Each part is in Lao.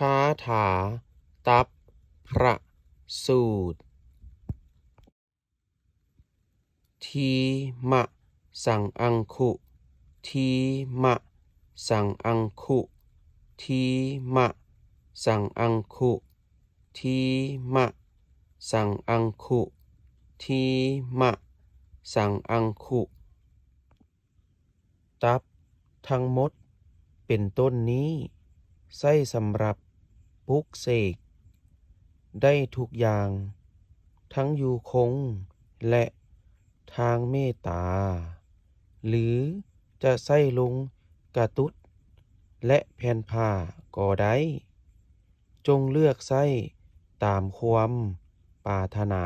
ຄາຖາຕັບພະສູດ. ທີມະສັງອັງຄຸ ທີມະສັງອັງຄຸ ທີມະສັງອັງຄຸ ທີມະສັງອັງຄຸ ທີມະສັງອັງຄຸ. ຕັບທັງໝົດເປັນຕົ້ນນີ້ ໃຊ້ສຳລັບປຸກເສກໄດ້ທຸກຢ່າງ ທັງຢູ່ຄົງ ແລະ ທາງເມດຕາ ຫຼື ຈະໃຊ້ລົງກະຕຸດ ແລະ ແຜ່ນຜ້າກໍໄດ້. ຈົ່ງເລືອກໃຊ້ຕາມຄວາມປາດຖະໜາ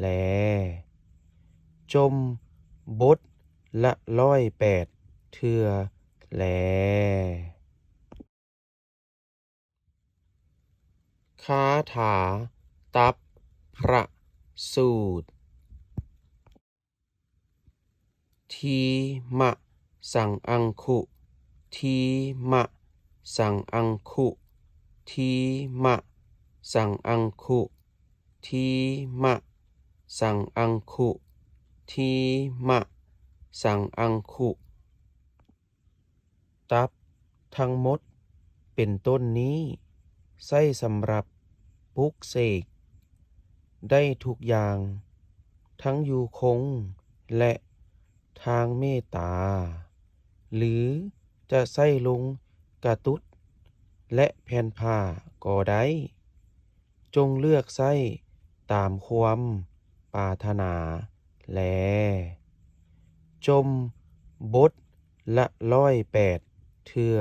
ແລ. ຈົ່ມບົດລະຮ້ອຍແປດເທື່ອແລ. ຄາຖາຕັບພະສູດ. ທີມະສັງອັງຄຸ ທີມະສັງອັງຄຸ ທີມະສັງອັງຄຸ ທີມະສັງອັງຄຸ ທີມະສັງອັງຄຸ. ຕັບທັງໝົດເປັນຕົ້ນນີ້ ໃຊ້ສຳລັບປຸກເສກໄດ້ທຸກຢ່າງ ທັງຢູ່ຄົງ ແລະ ທາງເມດຕາ ຫຼື ຈະໃຊ້ລົງກະຕຸດ ແລະ ແຜ່ນຜ້າກໍໄດ້. ຈົ່ງເລືອກໃຊ້ຕາມຄວາມປາດຖະໜາແລ. ຈົ່ມບົດລະຮ້ອຍແປດເທື່ອ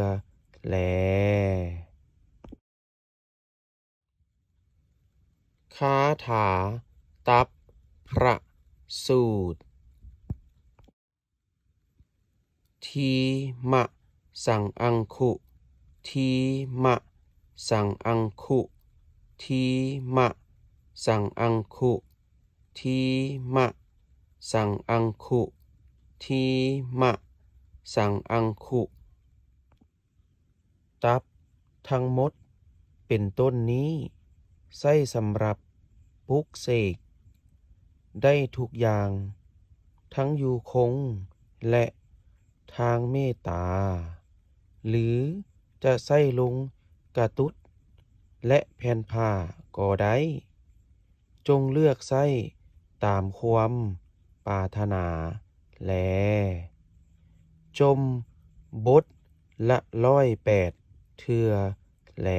ແລ. ຄາຖາຕັບພະສູດ. ທີມະສັງອັງຄຸ ທີມະສັງອັງຄຸ ທີມະສັງອັງຄຸ ທີມະສັງອັງຄຸ ທີມະສັງອັງຄຸ. ຕັບທັງໝົດເປັນຕົ້ນນີ້ ໃຊ້ສຳລັບປຸກເສກໄດ້ທຸກຢ່າງ ທັງຢູ່ຄົງ ແລະ ທາງເມດຕາ ຫຼື ຈະໃຊ້ລົງກະຕຸດ ແລະ ແຜ່ນຜ້າກໍໄດ້. ຈົ່ງເລືອກໃຊ້ຕາມຄວາມປາດຖະໜາແລ. ຈົ່ມບົດລະຮ້ອຍແປດເທື່ອແລ.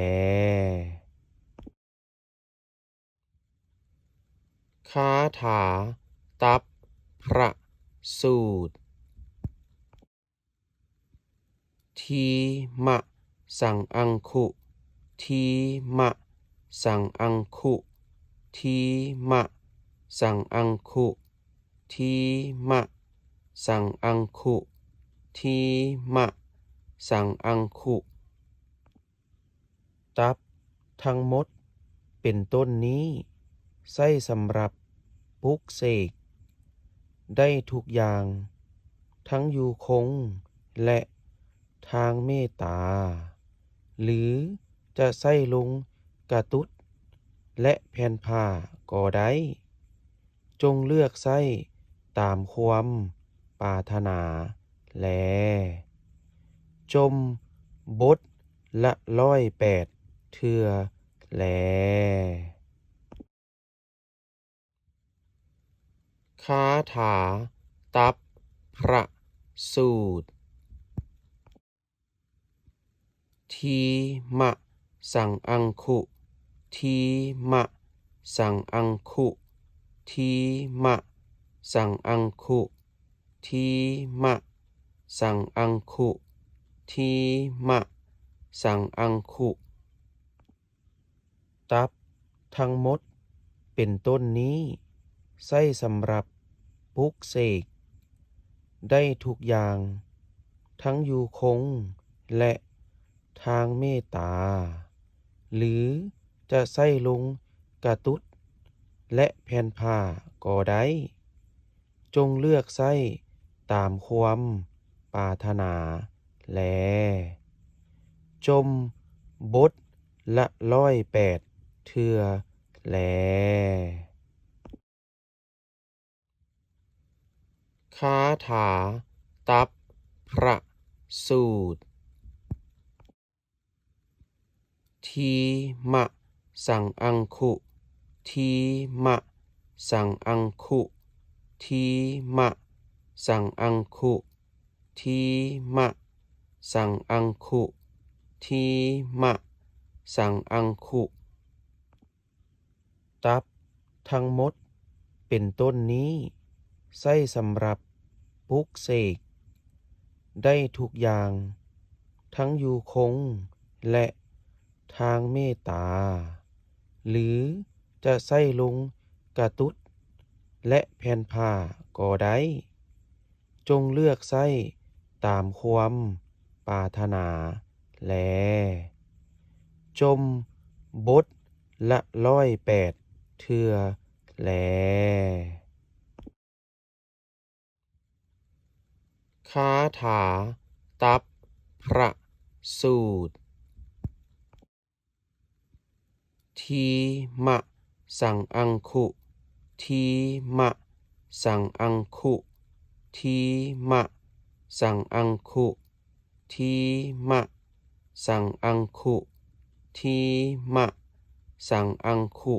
ຄາຖາຕັບພະສູດ. ທີມະສັງອັງຄຸ ທີມະສັງອັງຄຸ ທີມະສັງອັງຄຸ ທີມະສັງອັງຄຸ ທີມະສັງອັງຄຸ. ຕັບທັງໝົດເປັນຕົ້ນນີ້ ໃຊ້ສຳລັບປຸກເສກໄດ້ທຸກຢ່າງ ທັງຢູ່ຄົງ ແລະ ທາງເມດຕາ ຫຼື ຈະໃຊ້ລົງກະຕຸດ ແລະ ແຜ່ນຜ້າກໍໄດ້. ຈົ່ງເລືອກໃຊ້ຕາມຄວາມປາດຖະໜາແລ. ຈົ່ມບົດລະຮ້ອຍແປດເທື່ອແລ. ຄາຖາຕັບພະສູດ. ທີມະສັງອັງຄຸ ທີມະສັງອັງຄຸ ທີມະສັງອັງຄຸ ທີມະສັງອັງຄຸ ທີມະສັງອັງຄຸ. ຕັບທັງໝົດເປັນຕົ້ນນີ້ ໃຊ້ສຳລັບປຸກເສກໄດ້ທຸກຢ່າງ ທັງຢູ່ຄົງ ແລະ ທາງເມດຕາ ຫຼື ຈະໃຊ້ລົງກະຕຸດ ແລະ ແຜ່ນຜ້າກໍໄດ້. ຈົ່ງເລືອກໃຊ້ຕາມຄວາມປາດຖະໜາແລ. ຈົ່ມບົດ ລະຮ້ອຍແປດເທື່ອແລ. ຄາຖາຕັບພະສູດ. ທີມະສັງອັງຄຸ ທີມະສັງອັງຄຸ ທີມະສັງອັງຄຸ ທີມະສັງອັງຄຸ ທີມະສັງອັງຄຸ. ຕັບທັງໝົດເປັນຕົ້ນນີ້ ໃຊ້ສຳລັບປຸກເສກໄດ້ທຸກຢ່າງ, ທັງຢູ່ຄົງ ແລະ ທາງເມດຕາ ຫຼື ຈະໃຊ້ລົງກະຕຸດ ແລະ ແຜ່ນຜ້າກໍໄດ້. ຈົ່ງເລືອກໃຊ້ຕາມຄວາມປາດຖະໜາແລ. ຈົ່ມບົດລະຮ້ອຍແປດເທື່ອແລ. ຄາຖາຕັບພະສູດ. ທີມະສັງອັງຄຸ ທີມະສັງອັງຄຸ ທີມະສັງອັງຄຸ ທີມະສັງອັງຄຸ ທີມະສັງອັງຄຸ.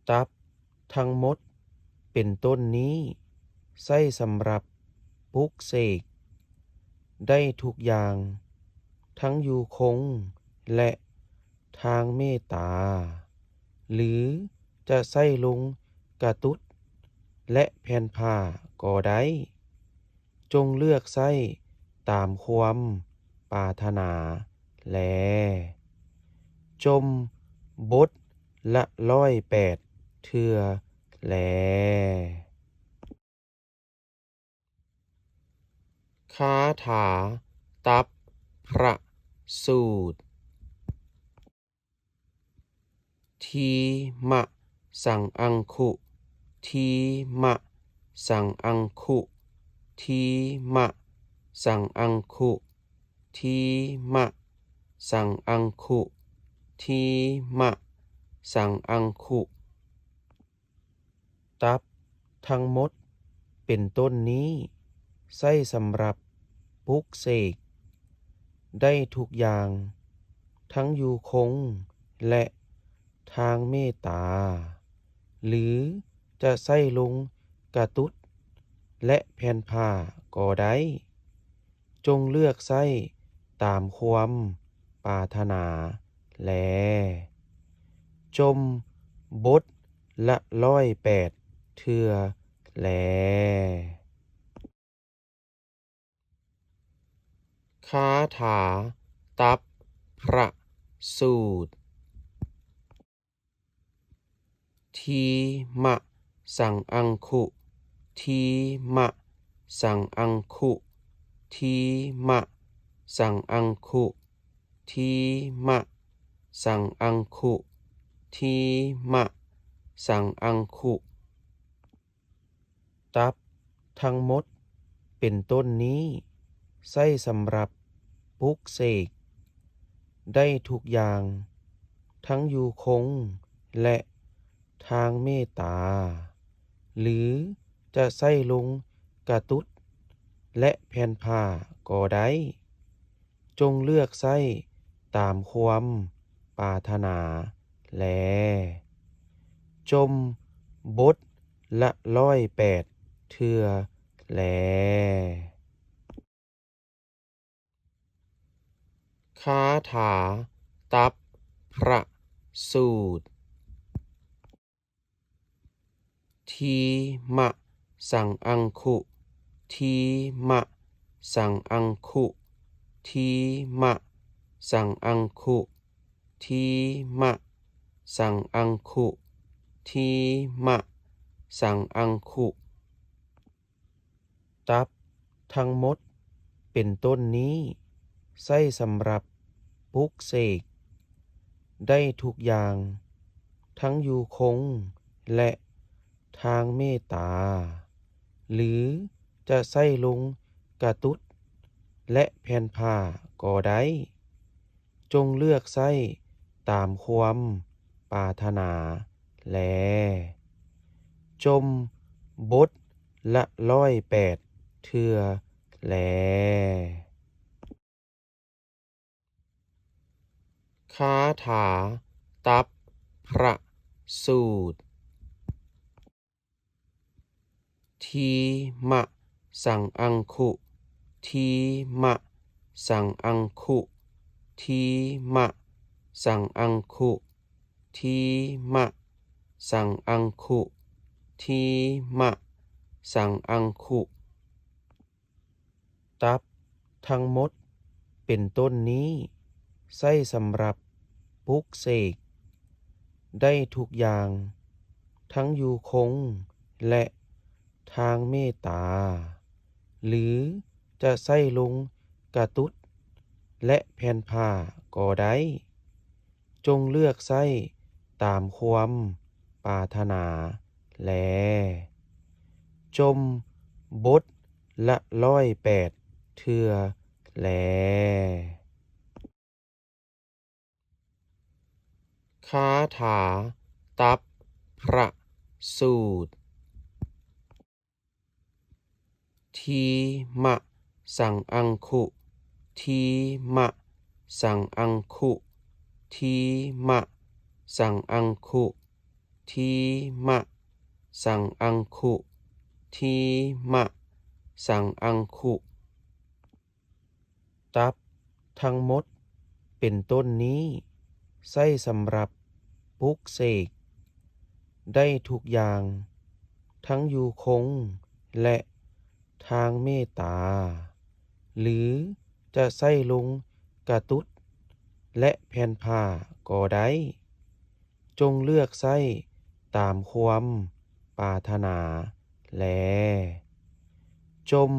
ຕັບທັງໝົດເປັນຕົ້ນນີ້ ໃຊ້ສຳລັບປຸກເສກໄດ້ທຸກຢ່າງ, ທັງຢູ່ຄົງ ແລະ ທາງເມດຕາ ຫຼື ຈະໃຊ້ລົງກະຕຸດ ແລະ ແຜ່ນຜ້າກໍໄດ້. ຈົ່ງເລືອກໃຊ້ຕາມຄວາມປາດຖະໜາແລ. ຈົ່ມບົດລະຮ້ອຍແປດເທື່ອແລ. ຄາຖາຕັບພະສູດ. ທີມະສັງອັງຄຸ ທີມະສັງອັງຄຸ ທີມະສັງອັງຄຸ ທີມະສັງອັງຄຸ ທີມະສັງອັງຄຸ. ຕັບທັງໝົດເປັນຕົ້ນນີ້ ໃຊ້ສຳລັບປຸກເສກໄດ້ທຸກຢ່າງ, ທັງຢູ່ຄົງ ແລະ ທາງເມດຕາ ຫຼື ຈະໃຊ້ລົງກະຕຸດ ແລະ ແຜ່ນຜ້າກໍໄດ້. ຈົ່ງເລືອກໃຊ້ຕາມຄວາມປາດຖະໜາແລ. ຈົ່ມບົດລະຮ້ອຍແປດເທື່ອແລ. ຄາຖາຕັບພະສູດ. ທີມະສັງອັງຄຸ ທີມະສັງອັງຄຸ ທີມະສັງອັງຄຸ ທີມະສັງອັງຄຸ ທີມະສັງອັງຄຸ. ຕັບທັງໝົດເປັນຕົ້ນນີ້ ໃຊ້ສຳລັບປຸກເສກໄດ້ທຸກຢ່າງ, ທັງຢູ່ຄົງ ແລະ ທາງເມດຕາ ຫຼື ຈະໃຊ້ລົງກະຕຸດ ແລະ ແຜ່ນຜ້າກໍໄດ້. ຈົ່ງເລືອກໃຊ້ຕາມຄວາມປາດຖະໜາແລ. ຈົ່ມບົດລະຮ້ອຍແປດເທື່ອແລ. ຄາຖາຕັບພະສູດ. ທີມະສັງອັງຄຸ ທີມະສັງອັງຄຸ ທີມະສັງອັງຄຸ ທີມະສັງອັງຄຸ ທີມະສັງອັງຄຸ. ຕັບທັງໝົດເປັນຕົ້ນນີ້ ໃຊ້ສຳລັບປຸກເສກໄດ້ທຸກຢ່າງ, ທັງຢູ່ຄົງ ແລະ ທາງເມດຕາ ຫຼື ຈະໃຊ້ລົງກະຕຸດ ແລະ ແຜ່ນຜ້າກໍໄດ້. ຈົ່ງເລືອກໃຊ້ຕາມຄວາມປາດຖະໜາແລ. ຈົ່ມບົດລະຮ້ອຍແປດເທື່ອແລ. ຄາຖາຕັບພະສູດ. ທີມະສັງອັງຄຸ ທີມະສັງອັງຄຸ ທີມະສັງອັງຄຸ ທີມະສັງອັງຄຸ ທີມະສັງອັງຄຸ. ຕັບທັງໝົດເປັນຕົ້ນນີ້ ໃຊ້ສຳລັບປຸກເສກໄດ້ທຸກຢ່າງ, ທັງຢູ່ຄົງ ແລະ ທາງເມດຕາ, ຫຼື ຈະໃຊ້ລົງກະຕຸດ ແລະ ແຜ່ນຜ້າກໍໄດ້. ຈົ່ງເລືອກໃຊ້ຕາມຄວາມປາດຖະໜາແລ. ຈົ່ມບົດລະຮ້ອຍແປດເທື່ອແລ. ຄາຖາຕັບພະສູດ. ທີມະສັງອັງຄຸ ທີມະສັງອັງຄຸ ທີມະສັງອັງຄຸ ທີມະສັງອັງຄຸ ທີມະສັງອັງຄຸ. ຕັບທັງໝົດເປັນຕົ້ນນີ້ ໃຊ້ສຳລັບປຸກເສກໄດ້ທຸກຢ່າງ, ທັງຢູ່ຄົງ ແລະ ທາງເມດຕາ, ຫຼື ຈະໃຊ້ລົງກະຕຸດ ແລະ ແຜ່ນຜ້າກໍໄດ້. ຈົ່ງເລືອກໃຊ້ຕາມຄວາມປາດຖະໜາແລ. ຈົ່ມ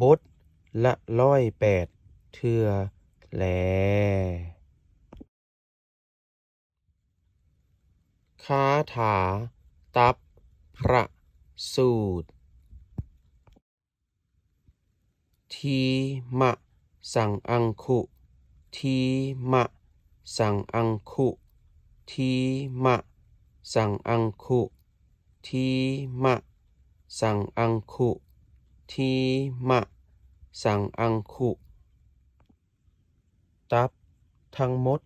ບົດລະຮ້ອຍແປດເທື່ອແລ. ຄາຖາຕັບພະສູດ. ທີມະສັງອັງຄຸ ທີມະສັງອັງຄຸ ທີມະສັງອັງຄຸ ທີມະສັງອັງຄຸ ທີມະສັງອັງຄຸ. ຕັບທັງໝົດ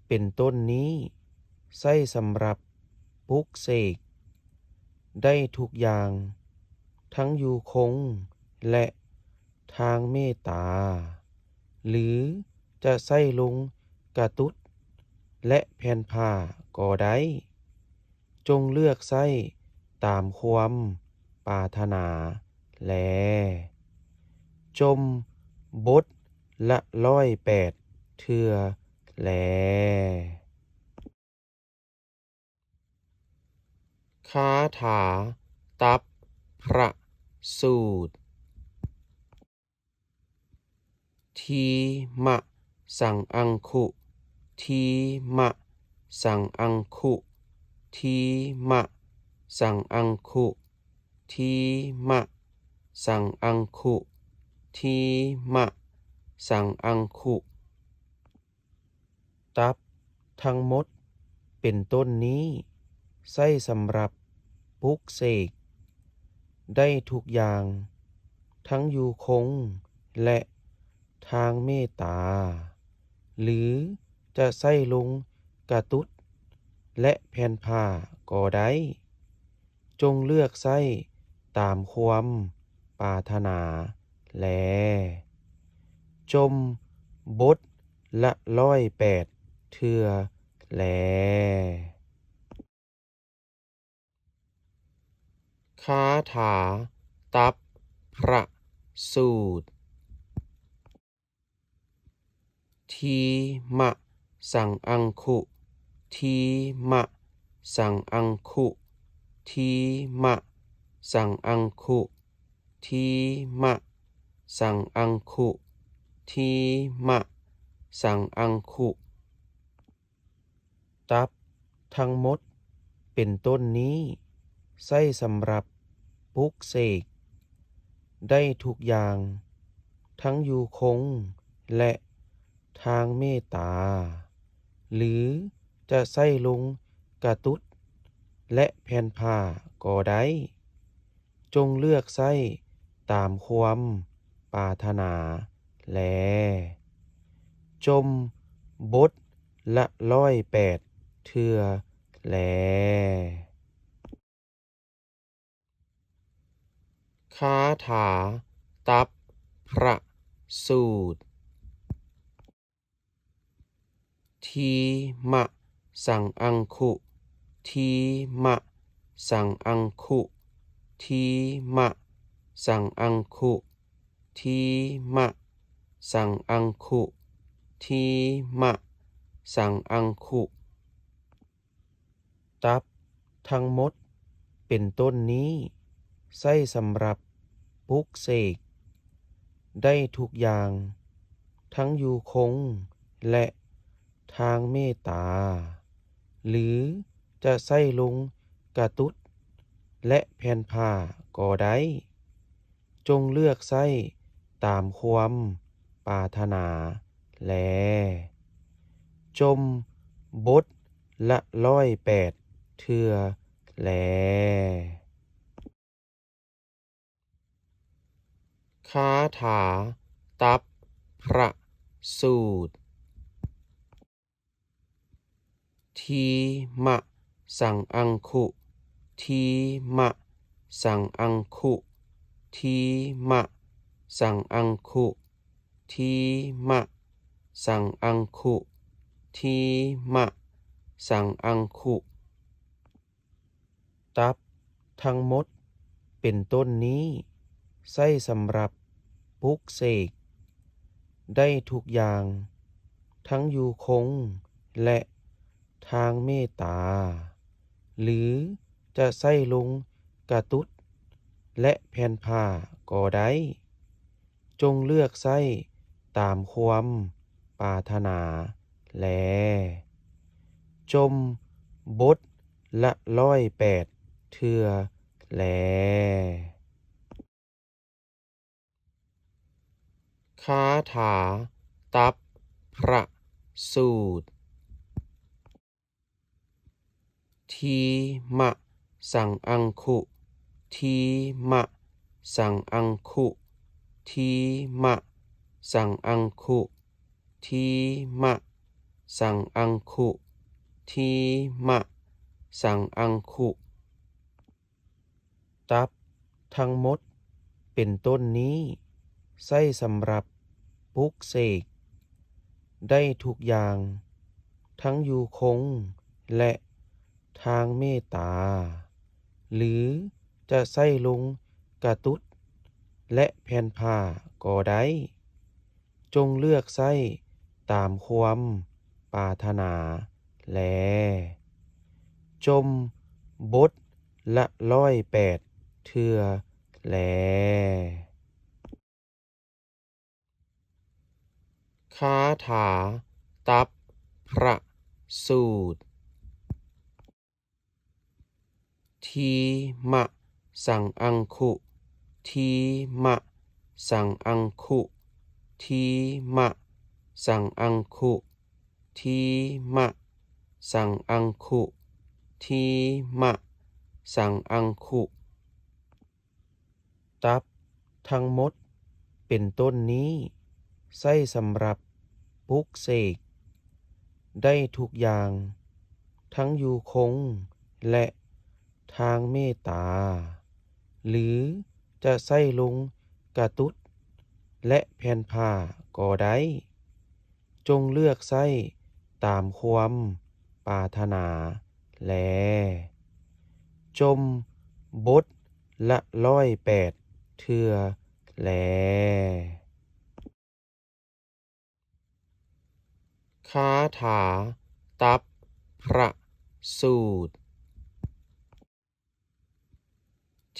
ເປັນຕົ້ນນີ້ ໃຊ້ສຳລັບປຸກເສກໄດ້ທຸກຢ່າງ, ທັງຢູ່ຄົງ ແລະ ທາງເມດຕາ, ຫຼື ຈະໃຊ້ລົງກະຕຸດ ແລະ ແຜ່ນຜ້າກໍໄດ້. ຈົ່ງເລືອກໃຊ້ຕາມຄວາມປາດຖະໜາແລ. ຈົ່ມບົດລະຮ້ອຍແປດເທື່ອແລ. ຄາຖາຕັບພະສູດ. ທີມະສັງອັງຄຸ ທີມະສັງອັງຄຸ ທີມະສັງອັງຄຸ ທີມະສັງອັງຄຸ ທີມະສັງອັງຄຸ. ຕັບທັງໝົດເປັນຕົ້ນນີ້ ໃຊ້ສຳລັບປຸກເສກໄດ້ທຸກຢ່າງ, ທັງຢູ່ຄົງ ແລະ ທາງເມດຕາ, ຫຼື ຈະໃຊ້ລົງກະຕຸດ ແລະ ແຜ່ນຜ້າກໍໄດ້. ຈົ່ງເລືອກໃຊ້ຕາມຄວາມປາດຖະໜາແລ. ຈົ່ມບົດລະຮ້ອຍແປດເທື່ອແລ. ຄາຖາຕັບພະສູດ. ທີມະສັງອັງຄຸ ທີມະສັງອັງຄຸ ທີມະສັງອັງຄຸ ທີມະສັງອັງຄຸ ທີມະສັງອັງຄຸ. ຕັບທັງໝົດເປັນຕົ້ນນີ້ ໃຊ້ສຳລັບປຸກເສກໄດ້ທຸກຢ່າງ, ທັງຢູ່ຄົງ ແລະ ທາງເມດຕາ ຫຼື ຈະໃຊ້ລົງກະຕຸດ ແລະ ແຜ່ນຜ້າກໍໄດ້. ຈົ່ງເລືອກໃຊ້ຕາມຄວາມປາດຖະໜາແລ. ຈົ່ມບົດລະຮ້ອຍແປດເທື່ອແລ. ຄາຖາຕັບພະສູດ. ທີມະສັງອັງຄຸ ທີມະສັງອັງຄຸ ທີມະສັງອັງຄຸ ທີມະສັງອັງຄຸ ທີມະສັງອັງຄຸ. ຕັບທັງໝົດເປັນຕົ້ນນີ້ ໃຊ້ສຳລັບປຸກເສກໄດ້ທຸກຢ່າງ, ທັງຢູ່ຄົງ ແລະ ທາງເມດຕາ ຫຼື ຈະໃຊ້ລົງກະຕຸດ ແລະ ແຜ່ນຜ້າກໍໄດ້. ຈົ່ງເລືອກໃຊ້ຕາມຄວາມປາດຖະໜາແລ. ຈົ່ມບົດລະຮ້ອຍແປດເທື່ອແລ. ຄາຖາຕັບພະສູດ. ທີມະສັງອັງຄຸ ທີມະສັງອັງຄຸ ທີມະສັງອັງຄຸ ທີມະສັງອັງຄຸ ທີມະສັງອັງຄຸ. ຕັບທັງໝົດເປັນຕົ້ນນີ້ ໃຊ້ສຳລັບປຸກເສກໄດ້ທຸກຢ່າງ, ທັງຢູ່ຄົງ ແລະ ທາງເມດຕາ ຫຼື ຈະໃຊ້ລົງກະຕຸດ ແລະ ແຜ່ນຜ້າກໍໄດ້. ຈົ່ງເລືອກໃຊ້ຕາມຄວາມປາດຖະໜາແລ. ຈົ່ມບົດລະຮ້ອຍແປດເທື່ອແລ. ຄາຖາຕັບພະສູດ. ທີມະສັງອັງຄຸ ທີມະສັງອັງຄຸ ທີມະສັງອັງຄຸ ທີມະສັງອັງຄຸ ທີມະສັງອັງຄຸ. ຕັບທັງໝົດເປັນຕົ້ນນີ້ ໃຊ້ສຳລັບປຸກເສກໄດ້ທຸກຢ່າງ, ທັງຢູ່ຄົງ ແລະ ທາງເມດຕາ ຫຼື ຈະໃຊ້ລົງກະຕຸດ ແລະ ແຜ່ນຜ້າກໍໄດ້. ຈົ່ງເລືອກໃຊ້ຕາມຄວາມປາດຖະໜາແລ. ຈົ່ມບົດລະຮ້ອຍແປດເທື່ອແລ. ຄາຖາຕັບພະສູດ. ທີມະສັງອັງຄຸ ທີມະສັງອັງຄຸ ທີມະສັງອັງຄຸ ທີມະສັງອັງຄຸ ທີມະສັງອັງຄຸ. ຕັບທັງໝົດເປັນຕົ້ນນີ້ ໃຊ້ສຳລັບປຸກເສກໄດ້ທຸກຢ່າງ, ທັງຢູ່ຄົງ ແລະ ທາງເມດຕາ ຫຼື ຈະໃຊ້ລົງກະຕຸດ ແລະ ແຜ່ນຜ້າກໍໄດ້. ຈົ່ງເລືອກໃຊ້ຕາມຄວາມປາດຖະໜາແລ. ຈົ່ມບົດລະຮ້ອຍແປດເທື່ອແລ. ຄາຖາຕັບພະສູດ.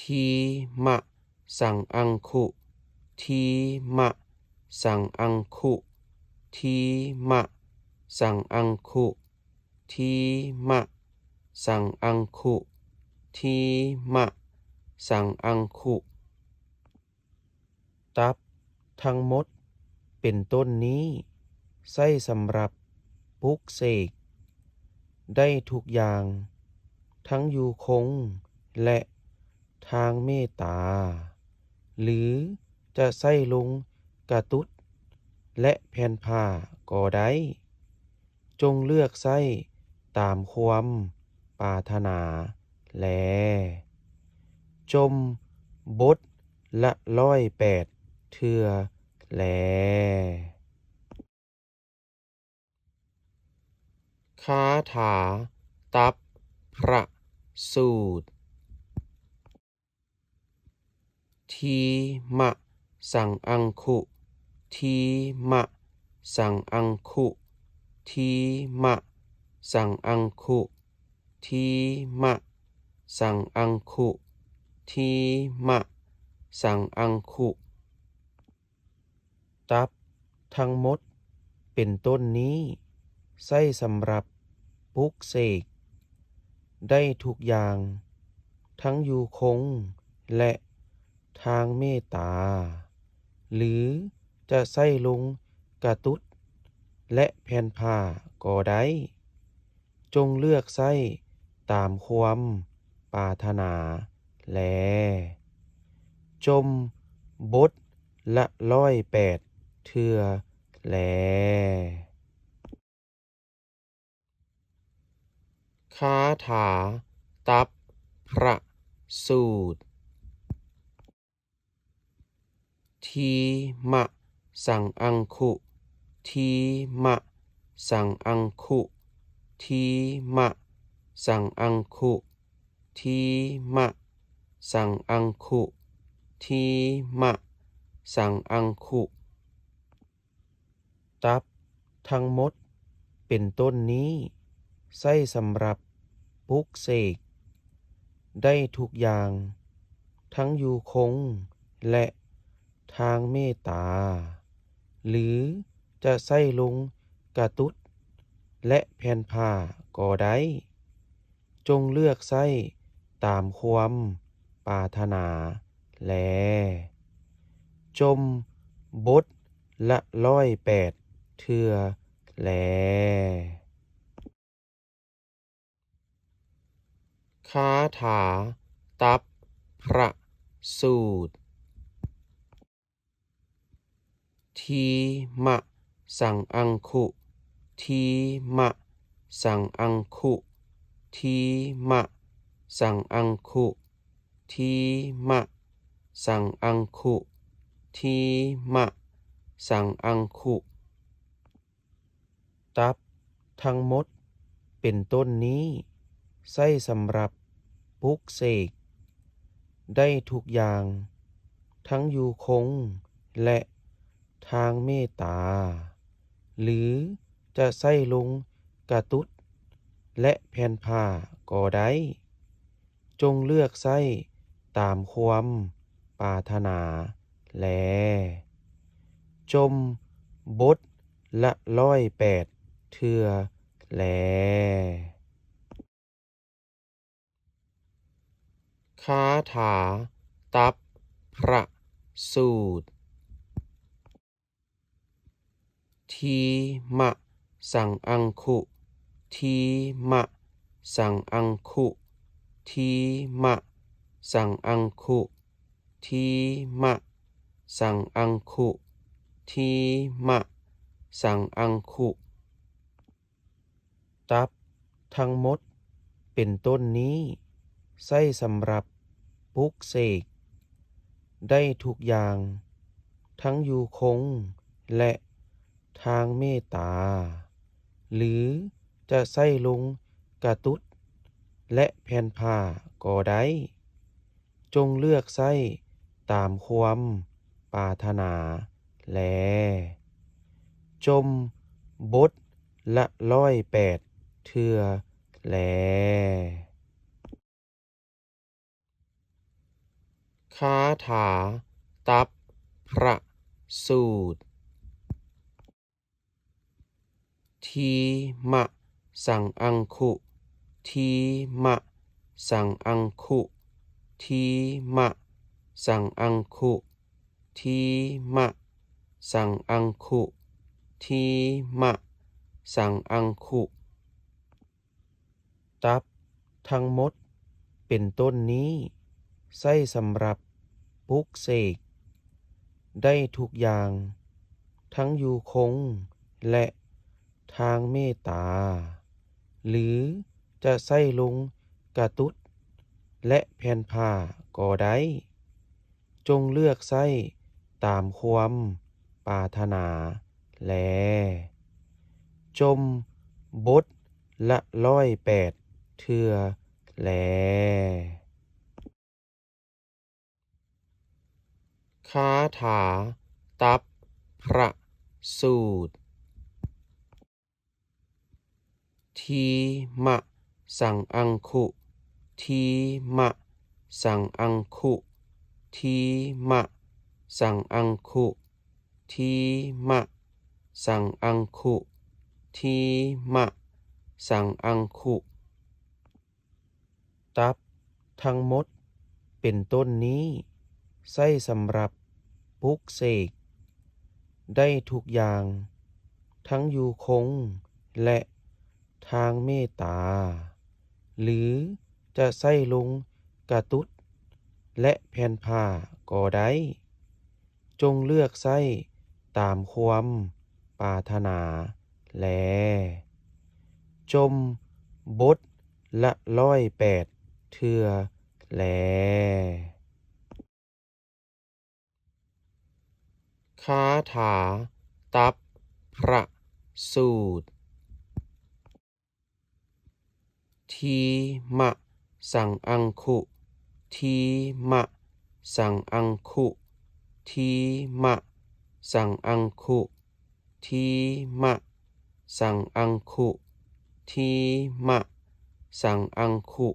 ທີມະສັງອັງຄຸ ທີມະສັງອັງຄຸ ທີມະສັງອັງຄຸ ທີມະສັງອັງຄຸ ທີມະສັງອັງຄຸ. ຕັບທັງໝົດເປັນຕົ້ນນີ້ ໃຊ້ສຳລັບປຸກເສກໄດ້ທຸກຢ່າງ, ທັງຢູ່ຄົງ ແລະ ທາງເມດຕາ, ຫຼື ຈະໃຊ້ລົງກະຕຸດ ແລະ ແຜ່ນຜ້າກໍໄດ້. ຈົ່ງເລືອກໃຊ້ຕາມຄວາມປາດຖະໜາແລ. ຈົ່ມບົດລະຮ້ອຍແປດເທື່ອແລ. ຄາຖາຕັບພະສູດ. ທີມະສັງອັງຄຸ ທີມະສັງອັງຄຸ ທີມະສັງອັງຄຸ ທີມະສັງອັງຄຸ ທີມະສັງອັງຄຸ. ຕັບທັງໝົດເປັນຕົ້ນນີ້ ໃຊ້ສຳລັບປຸກເສກໄດ້ທຸກຢ່າງ, ທັງຢູ່ຄົງ ແລະ ທາງເມດຕາ, ຫຼື ຈະໃຊ້ລົງກະຕຸດ ແລະ ແຜ່ນຜ້າກໍໄດ້. ຈົ່ງເລືອກໃຊ້ຕາມຄວາມປາດຖະໜາແລ. ຈົ່ມບົດລະຮ້ອຍແປດເທື່ອແລ. ຄາຖາຕັບພະສູດ. ທີມະສັງອັງຄຸ ທີມະສັງອັງຄຸ ທີມະສັງອັງຄຸ ທີມະສັງອັງຄຸ ທີມະສັງອັງຄຸ. ຕັບທັງໝົດເປັນຕົ້ນນີ້ ໃຊ້ສຳລັບປຸກເສກໄດ້ທຸກຢ່າງ, ທັງຢູ່ຄົງ ແລະ ທາງເມດຕາ, ຫຼື ຈະໃຊ້ລົງກະຕຸດ ແລະ ແຜ່ນຜ້າກໍໄດ້. ຈົ່ງເລືອກໃຊ້ຕາມຄວາມປາດຖະໜາແລ. ຈົ່ມບົດລະຮ້ອຍແປດເທື່ອແລ. ຄາຖາຕັບພະສູດ. ທີມະສັງອັງຄຸ ທີມະສັງອັງຄຸ ທີມະສັງອັງຄຸ ທີມະສັງອັງຄຸ ທີມະສັງອັງຄຸ. ຕັບທັງໝົດເປັນຕົ້ນນີ້ ໃຊ້ສຳລັບປຸກເສກໄດ້ທຸກຢ່າງ, ທັງຢູ່ຄົງ ແລະ ທາງເມດຕາ, ຫຼື ຈະໃຊ້ລົງກະຕຸດ ແລະ ແຜ່ນຜ້າກໍໄດ້. ຈົ່ງເລືອກໃຊ້ຕາມຄວາມປາດຖະໜາແລ. ຈົ່ມບົດລະຮ້ອຍແປດເທື່ອແລ. ຄາຖາຕັບພະສູດ. ທີມະສັງອັງຄຸ ທີມະສັງອັງຄຸ ທີມະສັງອັງຄຸ ທີມະສັງອັງຄຸ ທີມະສັງອັງຄຸ. ຕັບທັງໝົດເປັນຕົ້ນນີ້ ໃຊ້ສຳລັບປຸກເສກໄດ້ທຸກຢ່າງ, ທັງຢູ່ຄົງ ແລະ ທາງເມດຕາ, ຫຼື ຈະໃຊ້ລົງກະຕຸດ ແລະ ແຜ່ນຜ້າກໍໄດ້. ຈົ່ງເລືອກໃຊ້ຕາມຄວາມປາດຖະໜາແລ. ຈົ່ມບົດລະຮ້ອຍແປດເທື່ອແລ. ຄາຖາຕັບພະສູດ. ທີມະສັງອັງຄຸ ທີມະສັງອັງຄຸ ທີມະສັງອັງຄຸ ທີມະສັງອັງຄຸ ທີມະ ສັງອັງຄຸ ຕັບທັງໝົດເປັນຕົ້ນນີ້ ໃຊ້ສຳລັບປຸກເສກໄດ້ທຸກຢ່າງ ທັງຢູ່ຄົງ ແລະ ທາງເມດຕາ ຫຼື ຈະໃຊ້ລົງກະຕຸດ ແລະ ແຜ່ນຜ້າກໍໄດ້. ຈົ່ງເລືອກໃຊ້ຕາມຄວາມປາດຖະໜາແລ. ຈົ່ມບົດລະຮ້ອຍແປດເທື່ອແລ. ຄາຖາຕັບພະສູດ. ທີມະ ສັງອັງຄຸ ທີມະ ສັງອັງຄຸ ທີມະ ສັງອັງຄຸ ທີມະ ສັງອັງຄຸ ທີມະ ສັງອັງຄຸ ຕັບທັງໝົດເປັນຕົ້ນນີ້ ໃຊ້ສຳລັບປຸກເສກໄດ້ທຸກຢ່າງ ທັງຢູ່ຄົງ ແລະ ທາງເມດຕາ ຫຼື ຈະໃຊ້ລົງກະຕຸດ ແລະ ແຜ່ນຜ້າກໍໄດ້. ຈົ່ງເລືອກໃຊ້ຕາມຄວາມປາດຖະໜາແລ. ຈົ່ມບົດລະຮ້ອຍແປດເທື່ອແລ. ຄາຖາຕັບພະສູດ. ທີມະ ສັງອັງຄຸ ທີມະ ສັງອັງຄຸ ທີມະ ສັງອັງຄຸ ທີມະ ສັງອັງຄຸ ທີມະ ສັງອັງຄຸ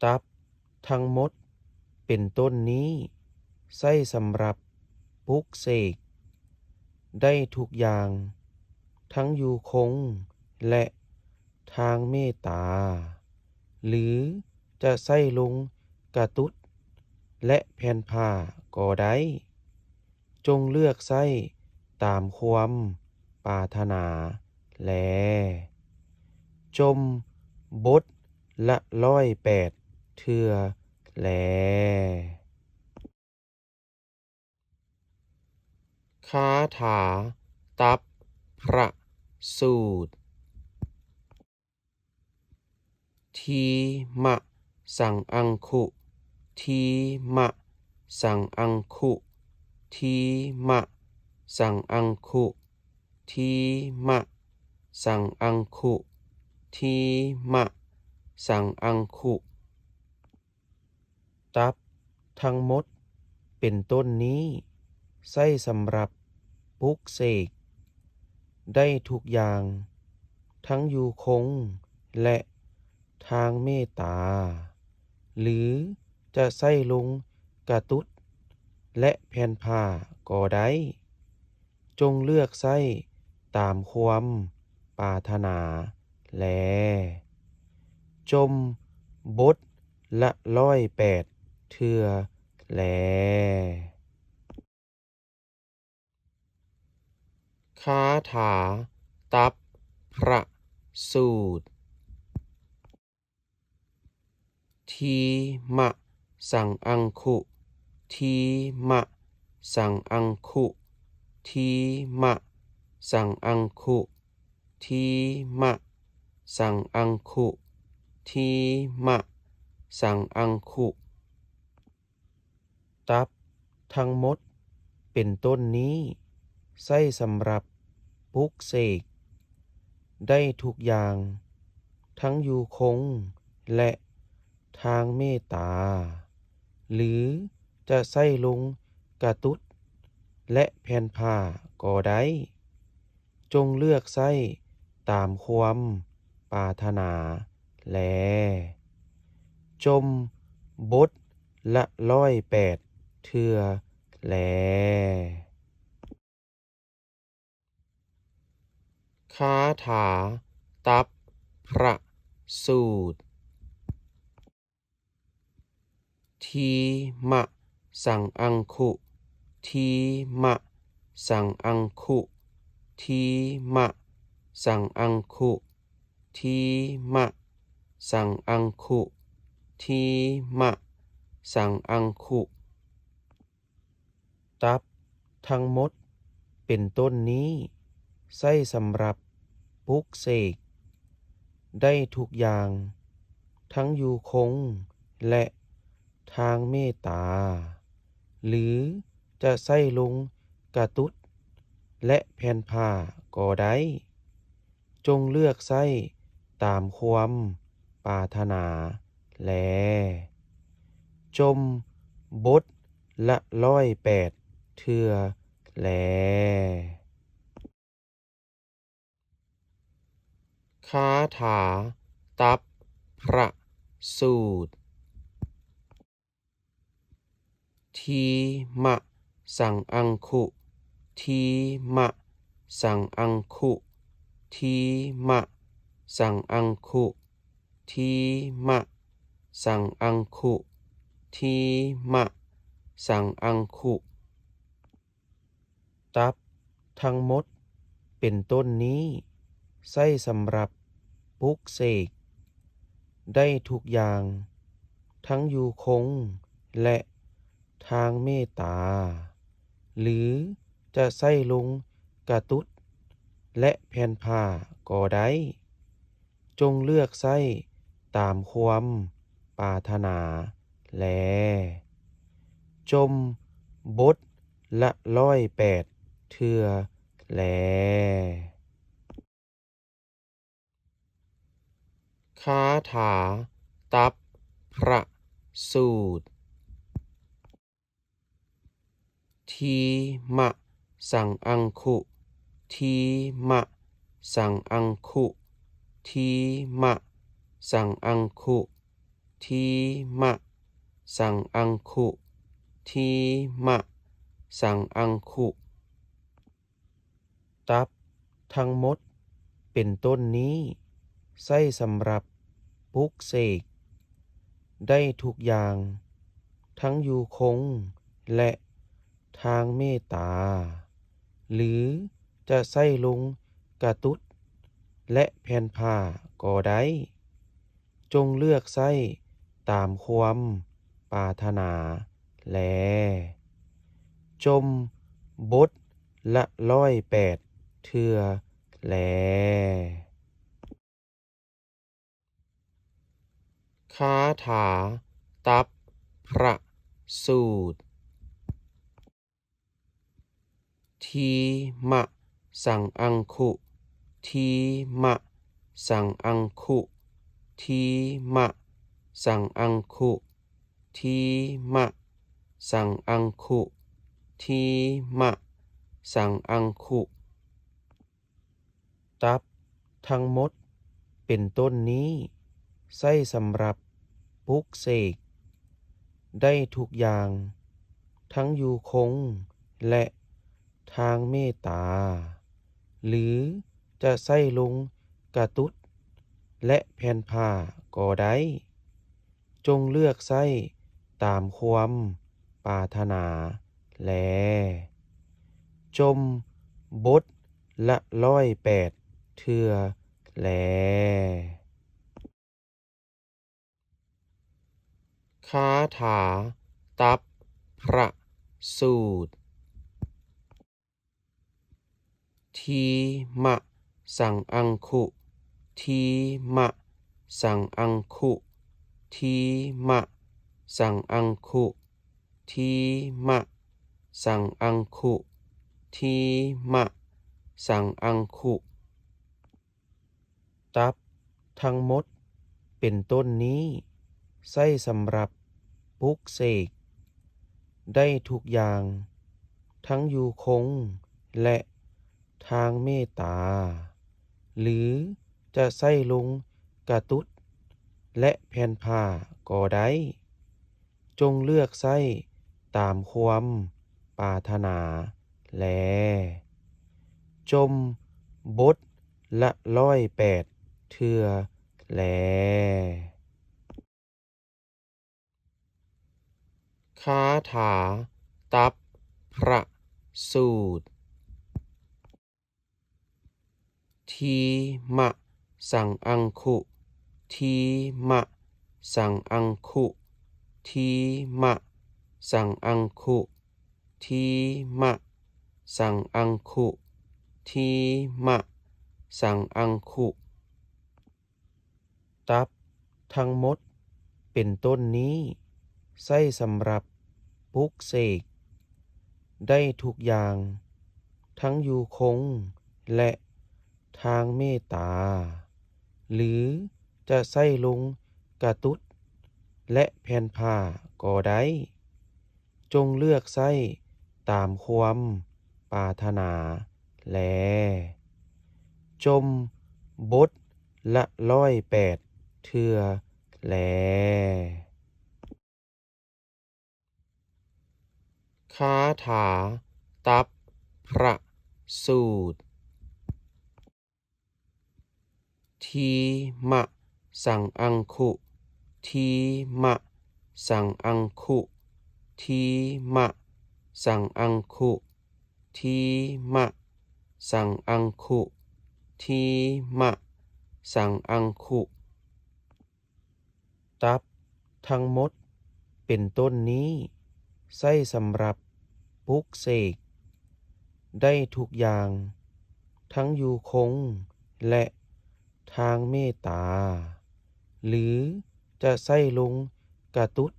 ຕັບທັງໝົດເປັນຕົ້ນນີ້ ໃຊ້ສຳລັບປຸກເສກໄດ້ທຸກຢ່າງ ທັງຢູ່ຄົງ ແລະ ທາງເມດຕາ ຫຼື ຈະໃຊ້ລົງກະຕຸດ ແລະ ແຜ່ນຜ້າກໍໄດ້. ຈົ່ງເລືອກໃຊ້ຕາມຄວາມປາດຖະໜາແລ. ຈົ່ມບົດລະຮ້ອຍແປດເທື່ອແລ. ຄາຖາຕັບພະສູດ. ທີມະ ສັງອັງຄຸ ທີມະ ສັງອັງຄຸ ທີມະ ສັງອັງຄຸ ທີມະ ສັງອັງຄຸ ທີມະ ສັງອັງຄຸ ຕັບທັງໝົດເປັນຕົ້ນນີ້ ໃຊ້ສຳລັບປຸກເສກໄດ້ທຸກຢ່າງ ທັງຢູ່ຄົງ ແລະ ທາງເມດຕາ ຫຼື ຈະໃຊ້ລົງກະຕຸດ ແລະ ແຜ່ນຜ້າກໍໄດ້. ຈົ່ງເລືອກໃຊ້ຕາມຄວາມປາດຖະໜາແລ. ຈົ່ມບົດລະຮ້ອຍແປດເທື່ອແລ. ຄາຖາຕັບພະສູດ. ທີມະ ສັງອັງຄຸ ທີມະ ສັງອັງຄຸ ທີມະ ສັງອັງຄຸ ທີມະ ສັງອັງຄຸ ທີມະ ສັງອັງຄຸ ຕັບທັງໝົດເປັນຕົ້ນນີ້ ໃຊ້ສຳລັບປຸກເສກໄດ້ທຸກຢ່າງ ທັງຢູ່ຄົງ ແລະ ທາງເມດຕາ ຫຼື ຈະໃຊ້ລົງກະຕຸດ ແລະ ແຜ່ນຜ້າກໍໄດ້. ຈົ່ງເລືອກໃຊ້ຕາມຄວາມປາດຖະໜາແລ. ຈົ່ມບົດລະຮ້ອຍແປດເທື່ອແລ. ຄາຖາຕັບພະສູດ. ທີມະ ສັງອັງຄຸ ທີມະ ສັງອັງຄຸ ທີມະ ສັງອັງຄຸ ທີມະ ສັງອັງຄຸ ທີມະ ສັງອັງຄຸ. ຕັບທັງໝົດເປັນຕົ້ນນີ້ ໃຊ້ສຳລັບປຸກເສກໄດ້ທຸກຢ່າງ, ທັງຢູ່ຄົງ ແລະ ທາງເມດຕາ ຫຼື ຈະໃຊ້ລົງກະຕຸດ ແລະ ແຜ່ນຜ້າກໍໄດ້. ຈົ່ງເລືອກໃຊ້ຕາມຄວາມປາດຖະໜາແລ. ຈົ່ມບົດລະຮ້ອຍແປດເທື່ອແລ. ຄາຖາຕັບພະສູດ. ທີມະສັງອັງຄຸ ທີມະສັງອັງຄຸ ທີມະສັງອັງຄຸ ທີມະສັງອັງຄຸ ທີມະສັງອັງຄຸ. ຕັບທັງໝົດເປັນຕົ້ນນີ້ ໃຊ້ສຳລັບປຸກເສກໄດ້ທຸກຢ່າງ, ທັງຢູ່ຄົງ ແລະ ທາງເມດຕາ ຫຼື ຈະໃຊ້ລົງກະຕຸດ ແລະ ແຜ່ນຜ້າກໍໄດ້. ຈົ່ງເລືອກໃຊ້ຕາມຄວາມປາດຖະໜາແລ. ຈົ່ມບົດລະຮ້ອຍແປດເທື່ອແລ. ຄາຖາຕັບພະສູດ. ທີມະສັງອັງຄຸ ທີມະສັງອັງຄຸ ທີມະສັງອັງຄຸ ທີມະສັງອັງຄຸ ທີມະສັງອັງຄຸ. ຕັບທັງໝົດເປັນຕົ້ນນີ້ ໃຊ້ສຳລັບປຸກເສກໄດ້ທຸກຢ່າງ, ທັງຢູ່ຄົງ ແລະ ທາງເມດຕາ ຫຼື ຈະໃຊ້ລົງກະຕຸດ ແລະ ແຜ່ນຜ້າກໍໄດ້. ຈົ່ງເລືອກໃຊ້ຕາມຄວາມປາດຖະໜາແລ. ຈົ່ມບົດລະຮ້ອຍແປດເທື່ອແລ. ຄາຖາຕັບພະສູດ. ທີມະສັງອັງຄຸ ທີມະສັງອັງຄຸ ທີມະສັງອັງຄຸ ທີມະສັງອັງຄຸ ທີມະສັງອັງຄຸ. ຕັບທັງໝົດເປັນຕົ້ນນີ້ ໃຊ້ສຳລັບປຸກເສກໄດ້ທຸກຢ່າງ, ທັງຢູ່ຄົງ ແລະ ທາງເມດຕາ ຫຼື ຈະໃຊ້ລົງກະຕຸດ ແລະ ແຜ່ນຜ້າກໍໄດ້. ຈົ່ງເລືອກໃຊ້ຕາມຄວາມປາດຖະໜາແລ. ຈົ່ມບົດລະຮ້ອຍແປດເທື່ອແລ. ຄາຖາຕັບພະສູດ. ທີມະສັງອັງຄຸ ທີມະສັງອັງຄຸ ທີມະສັງອັງຄຸ ທີມະສັງອັງຄຸ ທີມະສັງອັງຄຸ. ຕັບທັງໝົດເປັນຕົ້ນນີ້ ໃຊ້ສຳລັບປຸກເສກໄດ້ທຸກຢ່າງ, ທັງຢູ່ຄົງ ແລະ ທາງເມດຕາ ຫຼື ຈະໃຊ້ລົງກະຕຸດ ແລະ ແຜ່ນຜ້າກໍໄດ້. ຈົ່ງເລືອກໃຊ້ຕາມຄວາມປາດຖະໜາແລ. ຈົ່ມບົດລະຮ້ອຍແປດເທື່ອແລ. ຄາຖາຕັບພະສູດ. ທີມະສັງອັງຄຸ ທີມະສັງອັງຄຸ ທີມະສັງອັງຄຸ ທີມະສັງອັງຄຸ ທີມະສັງອັງຄຸ. ຕັບທັງໝົດເປັນຕົ້ນນີ້ ໃຊ້ສຳລັບປຸກເສກໄດ້ທຸກຢ່າງ, ທັງຢູ່ຄົງ ແລະ ທາງເມດຕາ ຫຼື ຈະໃຊ້ລົງກະຕຸດ ແລະ ແຜ່ນຜ້າກໍໄດ້. ຈົ່ງເລືອກໃຊ້ຕາມຄວາມປາດຖະໜາແລ. ຈົ່ມບົດລະຮ້ອຍແປດເທື່ອແລ. ຄາຖາຕັບພະສູດ. ທີມະສັງອັງຄຸ ທີມະສັງອັງຄຸ ທີມະສັງອັງຄຸ ທີມະສັງອັງຄຸ ທີມະສັງອັງຄຸ. ຕັບທັງໝົດເປັນຕົ້ນນີ້ ໃຊ້ສຳລັບປຸກເສກໄດ້ທຸກຢ່າງ, ທັງຢູ່ຄົງ ແລະ ທາງເມດຕາ ຫຼື ຈະໃຊ້ລົງກະຕຸດ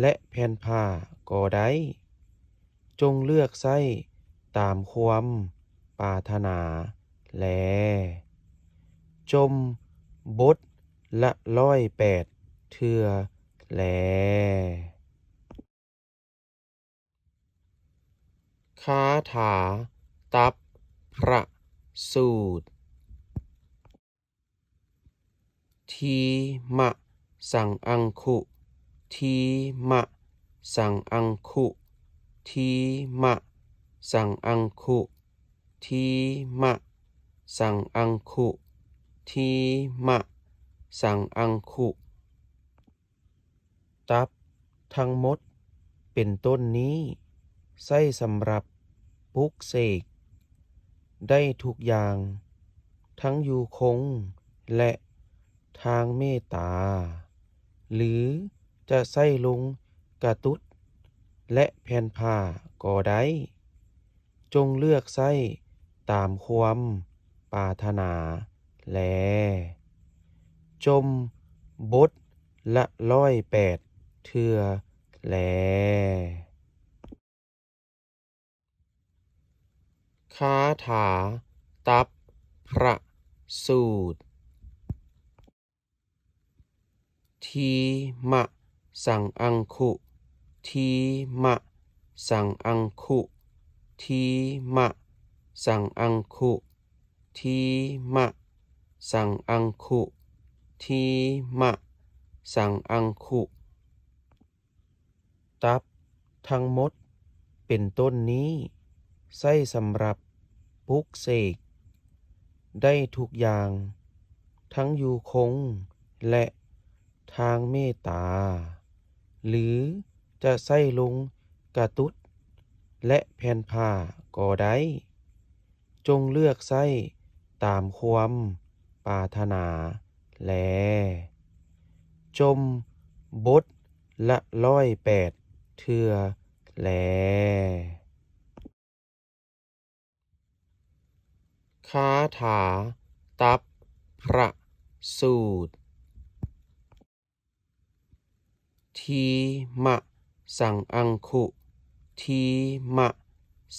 ແລະ ແຜ່ນຜ້າກໍໄດ້. ຈົ່ງເລືອກໃຊ້ຕາມຄວາມປາດຖະໜາແລ. ຈົ່ມບົດລະຮ້ອຍແປດເທື່ອແລ. ຄາຖາຕັບພະສູດ. ທີມະສັງອັງຄຸ ທີມະສັງອັງຄຸ ທີມະສັງອັງຄຸ ທີມະສັງອັງຄຸ ທີມະສັງອັງຄຸ. ຕັບທັງໝົດເປັນຕົ້ນນີ້ ໃຊ້ສຳລັບປຸກເສກໄດ້ທຸກຢ່າງ, ທັງຢູ່ຄົງ ແລະ ທາງເມດຕາ ຫຼື ຈະໃຊ້ລົງກະຕຸດ ແລະ ແຜ່ນຜ້າກໍໄດ້. ຈົ່ງເລືອກໃຊ້ຕາມຄວາມປາດຖະໜາແລ. ຈົ່ມບົດລະຮ້ອຍແປດເທື່ອແລ. ຄາຖາຕັບພະສູດ. ທີມະສັງອັງຄຸ ທີມະສັງອັງຄຸ ທີມະສັງອັງຄຸ ທີມະສັງອັງຄຸ ທີມະສັງອັງຄຸ. ຕັບທັງໝົດເປັນຕົ້ນນີ້ ໃຊ້ສຳລັບປຸກເສກໄດ້ທຸກຢ່າງ, ທັງຢູ່ຄົງ ແລະ ທາງເມດຕາ ຫຼື ຈະໃຊ້ລົງກະຕຸດ ແລະ ແຜ່ນຜ້າກໍໄດ້. ຈົ່ງເລືອກໃຊ້ຕາມຄວາມປາດຖະໜາແລ. ຈົ່ມບົດລະຮ້ອຍແປດເທື່ອແລ. ຄາຖາຕັບພະສູດ. ທີມະສັງອັງຄຸ ທີມະ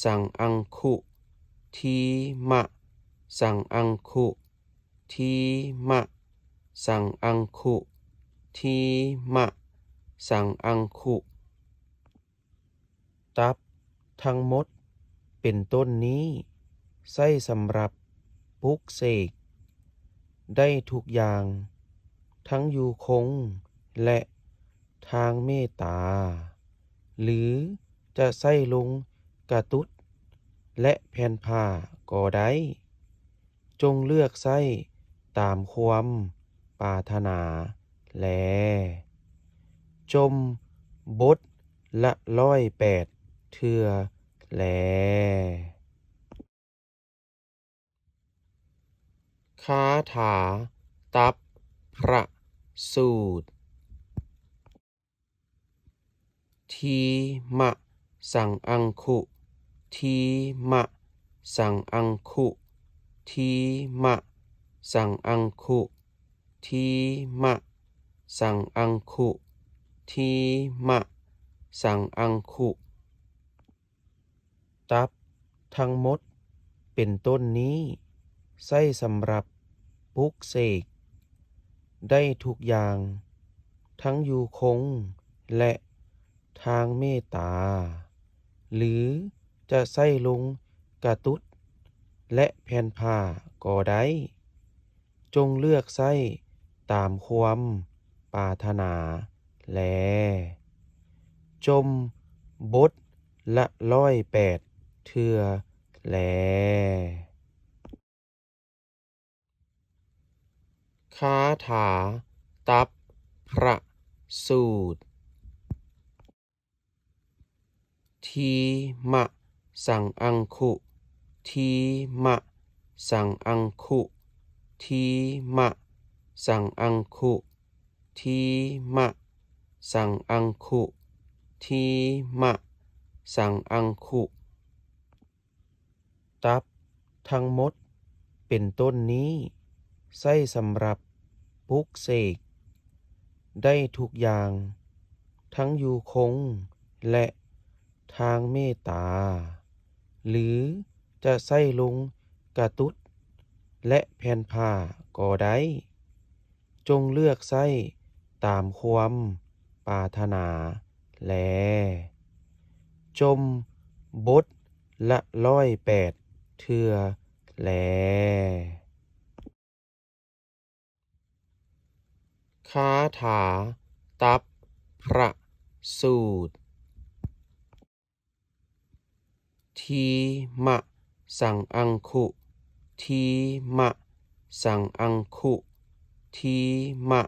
ສັງອັງຄຸ ທີມະສັງອັງຄຸ ທີມະສັງອັງຄຸ ທີມະສັງອັງຄຸ. ຕັບທັງໝົດເປັນຕົ້ນນີ້ ໃຊ້ສຳລັບປຸກເສກໄດ້ທຸກຢ່າງ, ທັງຢູ່ຄົງ ແລະ ທາງເມດຕາ ຫຼື ຈະໃຊ້ລົງກະຕຸດ ແລະ ແຜ່ນຜ້າກໍໄດ້. ຈົ່ງເລືອກໃຊ້ຕາມຄວາມປາດຖະໜາແລ. ຈົ່ມບົດລະຮ້ອຍແປດເທື່ອແລ. ຄາຖາຕັບພະສູດ. ທີມະສັງອັງຄຸ ທີມະສັງອັງຄຸ ທີມະສັງອັງຄຸ ທີມະສັງອັງຄຸ ທີມະສັງອັງຄຸ. ຕັບທັງໝົດເປັນຕົ້ນນີ້ ໃຊ້ສຳລັບປຸກເສກໄດ້ທຸກຢ່າງ ທັງຢູ່ຄົງ ແລະ ທາງເມດຕາ ຫຼື ຈະໃຊ້ລົງກະຕຸດ ແລະ ແຜ່ນຜ້າກໍໄດ້. ຈົ່ງເລືອກໃຊ້ຕາມຄວາມປາດຖະໜາແລ. ຈົ່ມບົດລະຮ້ອຍແປດເທື່ອແລ. ຄາຖາຕັບພະສູດ. ທີມະສັງອັງຄຸ ທີມະສັງອັງຄຸ ທີມະສັງອັງຄຸ ທີມະສັງອັງຄຸ ທີມະສັງອັງຄຸ. ຕັບທັງໝົດເປັນຕົ້ນນີ້ ໃຊ້ສຳລັບປຸກເສກໄດ້ທຸກຢ່າງ ທັງຢູ່ຄົງ ແລະ ທາງເມດຕາ ຫຼື ຈະໃຊ້ລົງກະຕຸດ ແລະ ແຜ່ນຜ້າກໍໄດ້. ຈົ່ງເລືອກໃຊ້ຕາມຄວາມປາດຖະໜາແລ. ຈົ່ມບົດລະຮ້ອຍແປດເທື່ອແລ. ຄາຖາຕັບພະສູດ. ທີມະສັງອັງຄຸ ທີມະສັງອັງຄຸ ທີມະ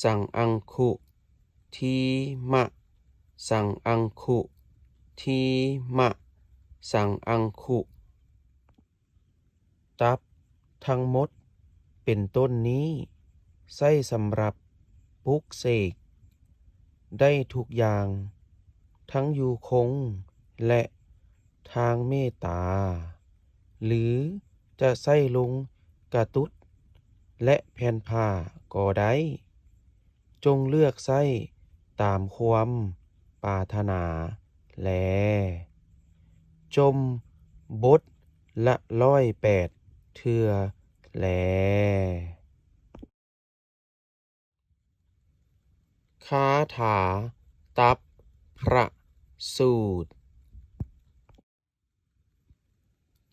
ສັງອັງຄຸ ທີມະສັງອັງຄຸ ທີມະສັງອັງຄຸ. ຕັບທັງໝົດເປັນຕົ້ນນີ້ ໃຊ້ສຳລັບປຸກເສກໄດ້ທຸກຢ່າງ ທັງຢູ່ຄົງ ແລະ ທາງເມດຕາ ຫຼື ຈະໃຊ້ລົງກະຕຸດ ແລະ ແຜ່ນຜ້າກໍໄດ້. ຈົ່ງເລືອກໃຊ້ຕາມຄວາມປາດຖະໜາແລ. ຈົ່ມບົດລະຮ້ອຍແປດເທື່ອແລ. ຄາຖາຕັບພະສູດ.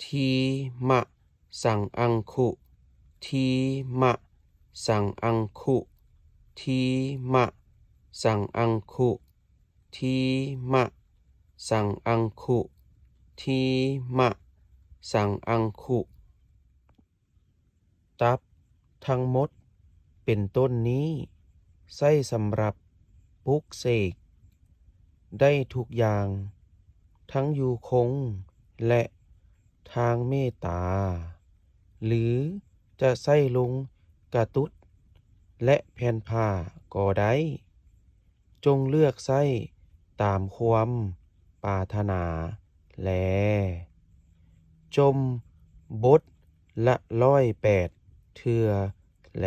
ທີມະສັງອັງຄຸ ທີມະສັງອັງຄຸ ທີມະສັງອັງຄຸ ທີມະສັງອັງຄຸ ທີມະສັງອັງຄຸ. ຕັບທັງໝົດເປັນຕົ້ນນີ້ ໃຊ້ສຳລັບປຸກເສກໄດ້ທຸກຢ່າງ ທັງຢູ່ຄົງ ແລະ ທາງເມດຕາ ຫຼື ຈະໃຊ້ລົງກະຕຸດ ແລະ ແຜ່ນຜ້າກໍໄດ້. ຈົ່ງເລືອກໃຊ້ຕາມຄວາມປາດຖະໜາແລ. ຈົ່ມບົດລະຮ້ອຍແປດເທື່ອແລ.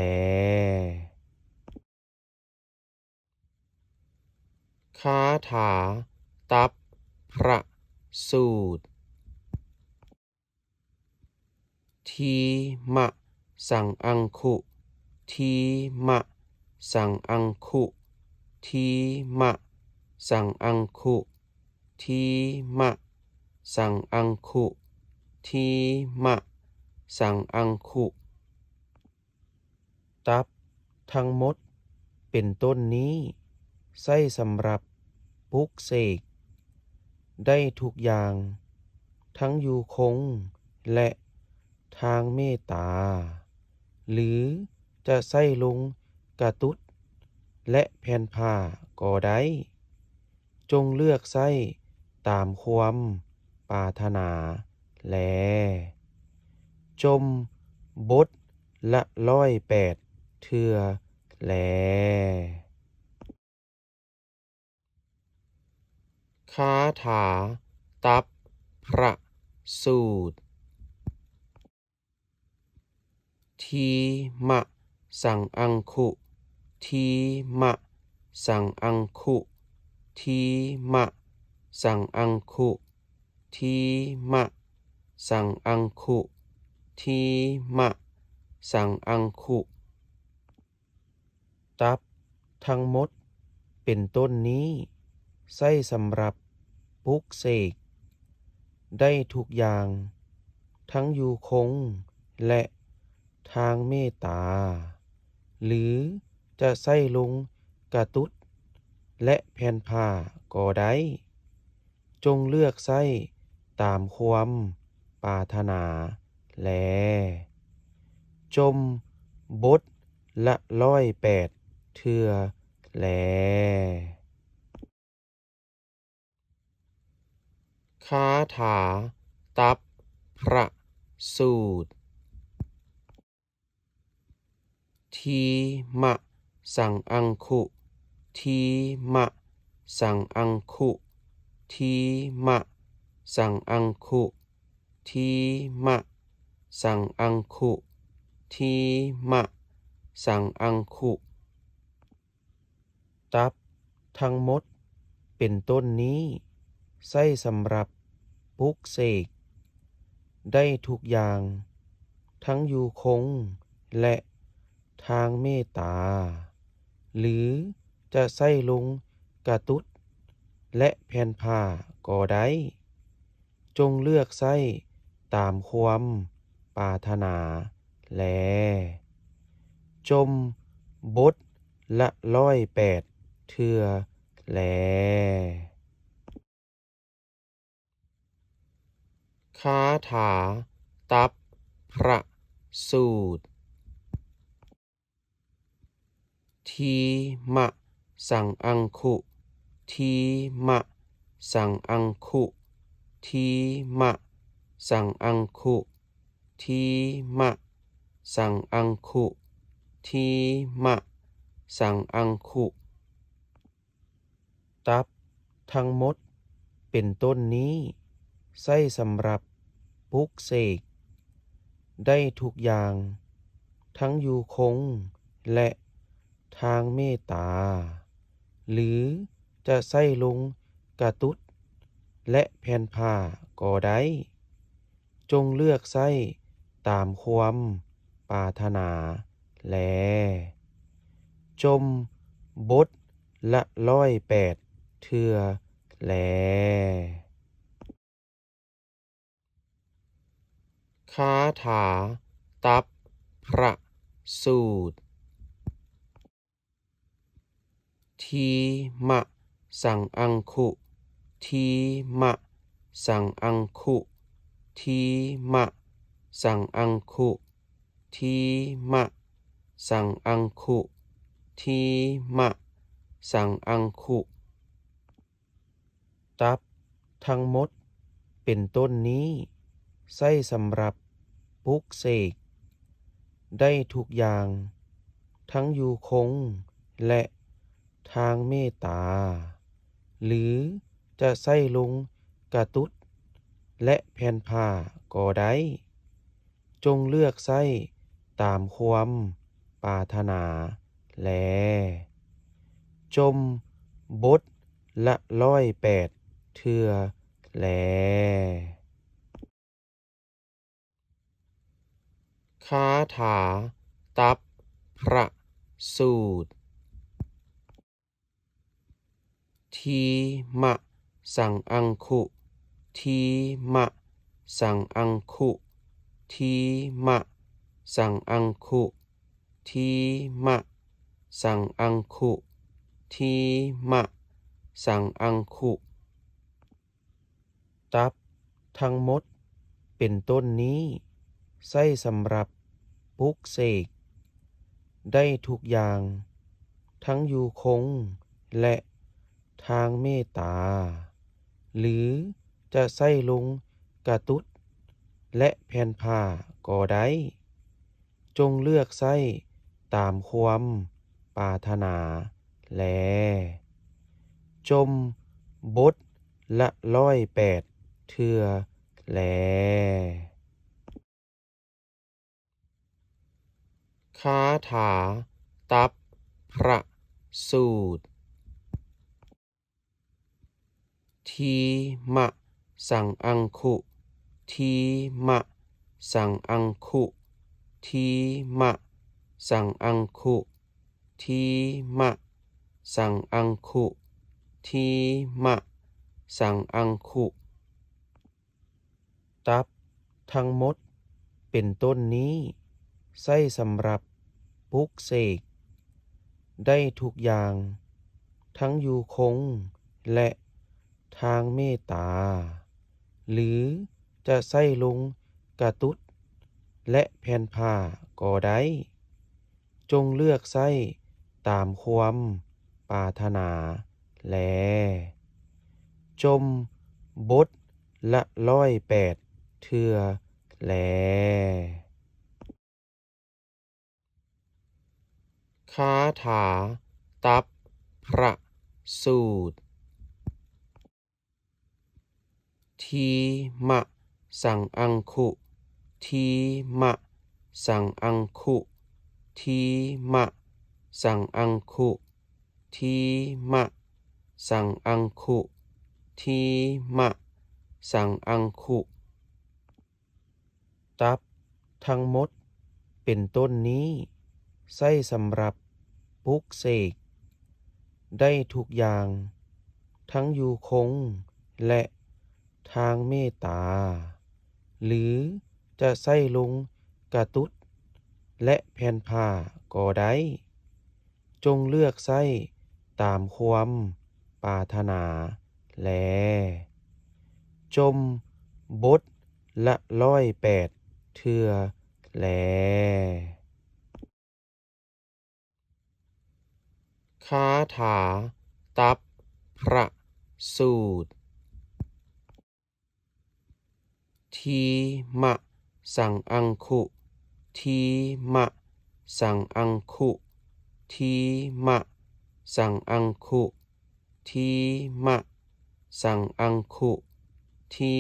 ຄາຖາຕັບພະສູດ. ທີມະສັງອັງຄຸ ທີມະສັງອັງຄຸ ທີມະສັງອັງຄຸ ທີມະສັງອັງຄຸ ທີມະສັງອັງຄຸ. ຕັບທັງໝົດເປັນຕົ້ນນີ້ ໃຊ້ສຳລັບປຸກເສກໄດ້ທຸກຢ່າງ ທັງຢູ່ຄົງ ແລະ ທາງເມດຕາ ຫຼື ຈະໃຊ້ລົງກະຕຸດ ແລະ ແຜ່ນຜ້າກໍໄດ້. ຈົ່ງເລືອກໃຊ້ຕາມຄວາມປາດຖະໜາແລ. ຈົ່ມບົດ ລະຮ້ອຍແປດເທື່ອແລ. ຄາຖາຕັບພະສູດ. ທີມະສັງອັງຄຸ ທີມະສັງອັງຄຸ ທີມະສັງອັງຄຸ ທີມະສັງອັງຄຸ ທີມະສັງອັງຄຸ. ຕັບທັງໝົດເປັນຕົ້ນນີ້ ໃຊ້ສຳລັບປຸກເສກໄດ້ທຸກຢ່າງ, ທັງຢູ່ຄົງ ແລະ ທາງເມດຕາ ຫຼື ຈະໃຊ້ລົງກະຕຸດ ແລະ ແຜ່ນຜ້າກໍໄດ້. ຈົ່ງເລືອກໃຊ້ຕາມຄວາມປາດຖະໜາແລ. ຈົ່ມບົດລະຮ້ອຍແປດເທື່ອແລ. ຄາຖາຕັບພະສູດ. ທີມະສັງອັງຄຸ ທີມະສັງອັງຄຸ ທີມະສັງອັງຄຸ ທີມະສັງອັງຄຸ ທີມະສັງອັງຄຸ. ຕັບທັງໝົດເປັນຕົ້ນນີ້ ໃຊ້ສຳລັບປຸກເສກໄດ້ທຸກຢ່າງ, ທັງຢູ່ຄົງ ແລະ ທາງເມດຕາ ຫຼື ຈະໃຊ້ລົງກະຕຸດ ແລະ ແຜ່ນຜ້າກໍໄດ້. ຈົ່ງເລືອກໃຊ້ຕາມຄວາມປາດຖະໜາແລ. ຈົ່ມບົດລະຮ້ອຍແປດເທື່ອແລ. ຄາຖາຕັບພະສູດ. ທີມະສັງອັງຄຸ ທີມະສັງອັງຄຸ ທີມະສັງອັງຄຸ ທີມະສັງອັງຄຸ ທີມະສັງອັງຄຸ. ຕັບທັງໝົດເປັນຕົ້ນນີ້ ໃຊ້ສຳລັບປຸກເສກໄດ້ທຸກຢ່າງ, ທັງຢູ່ຄົງ ແລະ ທາງເມດຕາ ຫຼື ຈະໃຊ້ລົງກະຕຸດ ແລະ ແຜ່ນຜ້າກໍໄດ້. ຈົ່ງເລືອກໃຊ້ຕາມຄວາມປາດຖະໜາແລ. ຈົ່ມບົດລະຮ້ອຍແປດເທື່ອແລ. ຄາຖາຕັບພະສູດ. ທີມະສັງອັງຄຸ ທີມະສັງອັງຄຸ ທີມະສັງອັງຄຸ ທີມະສັງອັງຄຸ ທີມະສັງອັງຄຸ. ຕັບທັງໝົດເປັນຕົ້ນນີ້ ໃຊ້ສຳລັບປຸກເສກໄດ້ທຸກຢ່າງ, ທັງຢູ່ຄົງ ແລະ ທາງເມດຕາ ຫຼື ຈະໃຊ້ລົງກະຕຸດ ແລະ ແຜ່ນຜ້າກໍໄດ້. ຈົ່ງເລືອກໃຊ້ຕາມຄວາມປາດຖະໜາແລ. ຈົ່ມບົດລະຮ້ອຍແປດເທື່ອແລ. ຄາຖາຕັບພະສູດ. ທີມະສັງອັງຄຸ ທີມະສັງອັງຄຸ ທີມະສັງອັງຄຸ ທີມະສັງອັງຄຸ ທີມະສັງອັງຄຸ. ຕັບທັງໝົດເປັນຕົ້ນນີ້ ໃຊ້ສຳລັບປຸກເສກໄດ້ທຸກຢ່າງ, ທັງຢູ່ຄົງ ແລະ ທາງເມດຕາ ຫຼື ຈະໃຊ້ລົງກະຕຸດ ແລະ ແຜ່ນຜ້າກໍໄດ້. ຈົ່ງເລືອກໃຊ້ຕາມຄວາມປາດຖະໜາແລ. ຈົ່ມບົດລະຮ້ອຍແປດເທື່ອແລ. ຄາຖາຕັບພະສູດ. ທີມະສັງອັງຄຸ ທີມະສັງອັງຄຸ ທີມະສັງອັງຄຸ ທີມະສັງອັງຄຸ ທີມະສັງອັງຄຸ. ຕັບທັງໝົດເປັນຕົ້ນນີ້ ໃຊ້ສຳລັບປຸກເສກໄດ້ທຸກຢ່າງ, ທັງຢູ່ຄົງ ແລະ ທາງເມດຕາ, ຫຼື ຈະໃຊ້ລົງກະຕຸດ ແລະ ແຜ່ນຜ້າກໍໄດ້. ຈົ່ງເລືອກໃຊ້ຕາມຄວາມປາດຖະໜາແລ. ຈົ່ມບົດລະຮ້ອຍແປດເທື່ອແລ. ຄາຖາຕັບພະສູດ. ທີມະສັງອັງຄຸ ທີມະສັງອັງຄຸ ທີມະສັງອັງຄຸ ທີມະສັງອັງຄຸ ທີມະສັງອັງຄຸ. ຕັບທັງໝົດເປັນຕົ້ນນີ້ ໃຊ້ສຳລັບປຸກເສກໄດ້ທຸກຢ່າງ, ທັງຢູ່ຄົງ ແລະ ທາງເມດຕາ, ຫຼື ຈະໃຊ້ລົງກະຕຸດ ແລະ ແຜ່ນຜ້າກໍໄດ້. ຈົ່ງເລືອກໃຊ້ຕາມຄວາມປາດຖະໜາແລ. ຈົ່ມບົດລະຮ້ອຍແປດເທື່ອແລ. ຄາຖາຕັບພະສູດ. ທີມະສັງອັງຄຸ ທີມະສັງອັງຄຸ ທີມະສັງອັງຄຸ ທີມະສັງອັງຄຸ ທີ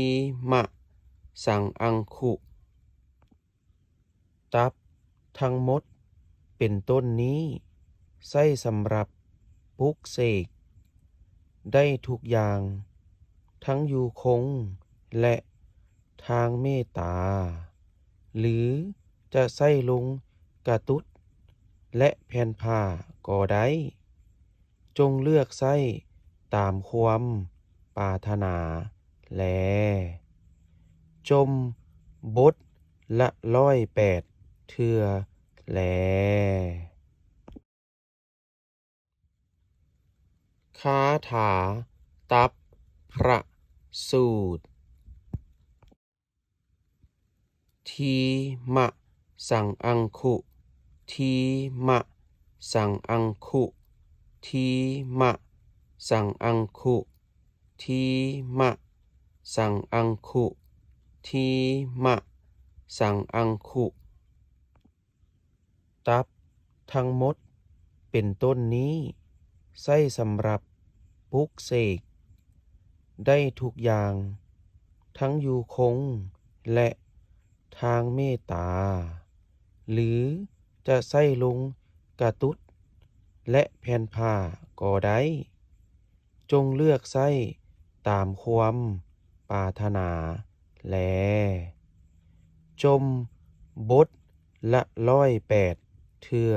ມະສັງອັງຄຸ. ຕັບທັງໝົດເປັນຕົ້ນນີ້ ໃຊ້ສຳລັບປຸກເສກໄດ້ທຸກຢ່າງ, ທັງຢູ່ຄົງ ແລະ ທາງເມດຕາ, ຫຼື ຈະໃຊ້ລົງກະຕຸດ ແລະ ແຜ່ນຜ້າກໍໄດ້. ຈົ່ງເລືອກໃຊ້ຕາມຄວາມປາດຖະໜາແລ. ຈົ່ມບົດລະຮ້ອຍແປດເທື່ອແລ. ຄາຖາຕັບພະສູດ. ທີມະສັງອັງຄຸ ທີມະສັງອັງຄຸ ທີມະສັງອັງຄຸ ທີມະສັງອັງຄຸ ທີມະສັງອັງຄຸ. ຕັບທັງໝົດເປັນຕົ້ນນີ້ ໃຊ້ສຳລັບປຸກເສກໄດ້ທຸກຢ່າງ, ທັງຢູ່ຄົງ ແລະ ທາງເມດຕາ, ຫຼື ຈະໃຊ້ລົງກະຕຸດ ແລະ ແຜ່ນຜ້າກໍໄດ້. ຈົ່ງເລືອກໃຊ້ຕາມຄວາມປາດຖະໜາແລ. ຈົ່ມບົດລະຮ້ອຍແປດເທື່ອ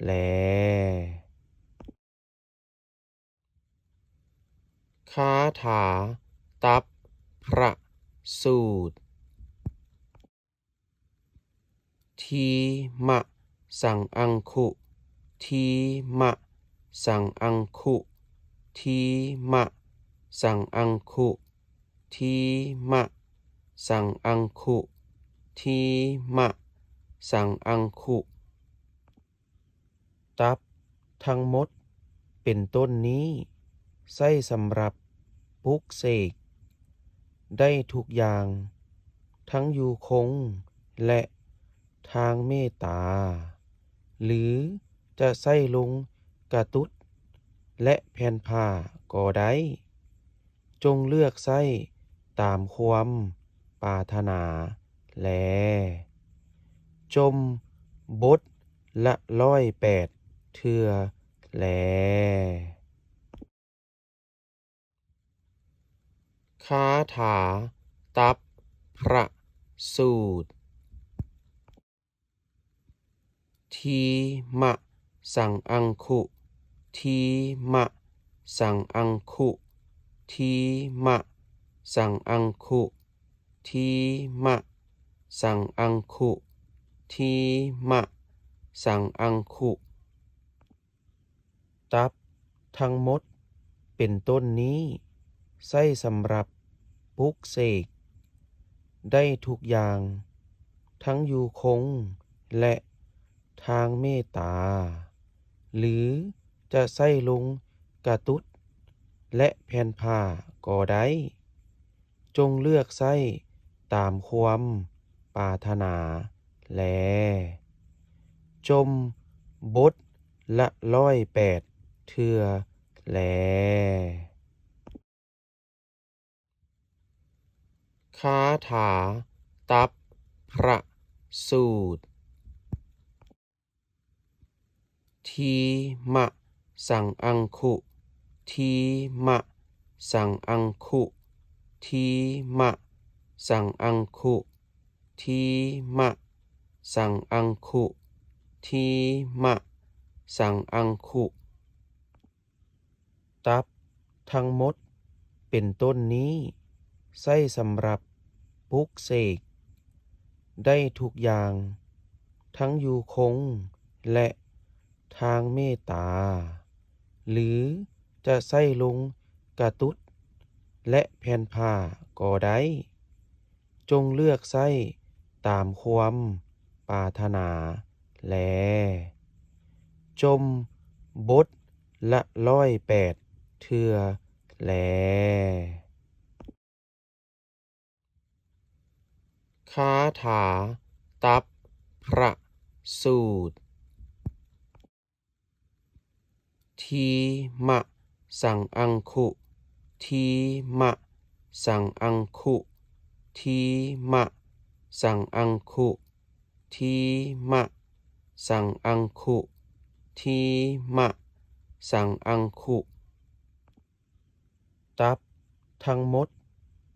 ແລ. ຄາຖາຕັບພະສູດ. ທີມະສັງອັງຄຸ ທີມະສັງອັງຄຸ ທີມະສັງອັງຄຸ ທີມະສັງອັງຄຸ ທີມະສັງອັງຄຸ. ຕັບທັງໝົດເປັນຕົ້ນນີ້ ໃຊ້ສຳລັບປຸກເສກໄດ້ທຸກຢ່າງ, ທັງຢູ່ຄົງ ແລະ ທາງເມດຕາ ຫຼືຈະໃຊ້ລົງກະຕຸດ ແລະ ແຜ່ນຜ້າກໍໄດ້. ຈົ່ງເລືອກໃຊ້ຕາມຄວາມປາດຖະໜາແລ. ຈົ່ມບົດລະຮ້ອຍແປດເທື່ອແລ. ຄາຖາຕັບພະສູດ. ທີມະສັງອັງຄຸ ທີມະສັງອັງຄຸ ທີມະສັງອັງຄຸ ທີມະສັງອັງຄຸ ທີມະສັງອັງຄຸ. ຕັບທັງໝົດເປັນຕົ້ນນີ້ ໃຊ້ສຳລັບປຸກເສກໄດ້ທຸກຢ່າງ, ທັງຢູ່ຄົງ ແລະ ທາງເມດຕາ ຫຼືຈະໃຊ້ລົງກະຕຸດ ແລະ ແຜ່ນຜ້າກໍໄດ້. ຈົ່ງເລືອກໃຊ້ຕາມຄວາມປາດຖະໜາແລ. ຈົ່ມບົດລະຮ້ອຍແປດເທື່ອແລ. ຄາຖາຕັບພະສູດ. ທີມະສັງອັງຄຸ ທີມະສັງອັງຄຸ ທີມະສັງອັງຄຸ ທີມະສັງອັງຄຸ ທີມະສັງອັງຄຸ. ຕັບທັງໝົດເປັນຕົ້ນນີ້ ໃຊ້ສຳລັບປຸກເສກໄດ້ທຸກຢ່າງ, ທັງຢູ່ຄົງ ແລະ ທາງເມດຕາ ຫຼືຈະໃຊ້ລົງກະຕຸດ ແລະ ແຜ່ນຜ້າກໍໄດ້. ຈົ່ງເລືອກໃຊ້ຕາມຄວາມປາດຖະໜາແລ. ຈົ່ມບົດລະຮ້ອຍແປດເທື່ອແລ. ຄາຖາຕັບພະສູດ. ທີມະສັງອັງຄຸ ທີມະສັງອັງຄຸ ທີມະສັງອັງຄຸ ທີມະສັງອັງຄຸ ທີມະສັງອັງຄຸ. ຕັບທັງໝົດ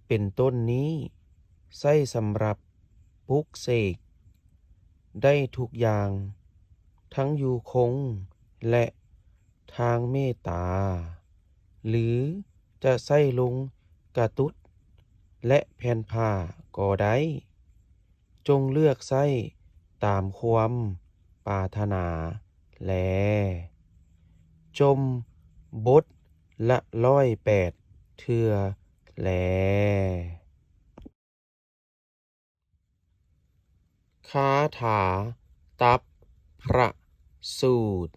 ເປັນຕົ້ນນີ້ ໃຊ້ສຳລັບປຸກເສກໄດ້ທຸກຢ່າງ, ທັງຢູ່ຄົງ ແລະ ທາງເມດຕາ ຫຼືຈະໃຊ້ລົງກະຕຸດ ແລະ ແຜ່ນຜ້າກໍໄດ້. ຈົ່ງເລືອກໃຊ້ຕາມຄວາມປາດຖະໜາແລ. ຈົ່ມບົດລະຮ້ອຍແປດເທື່ອແລ. ຄາຖາຕັບພະສູດ.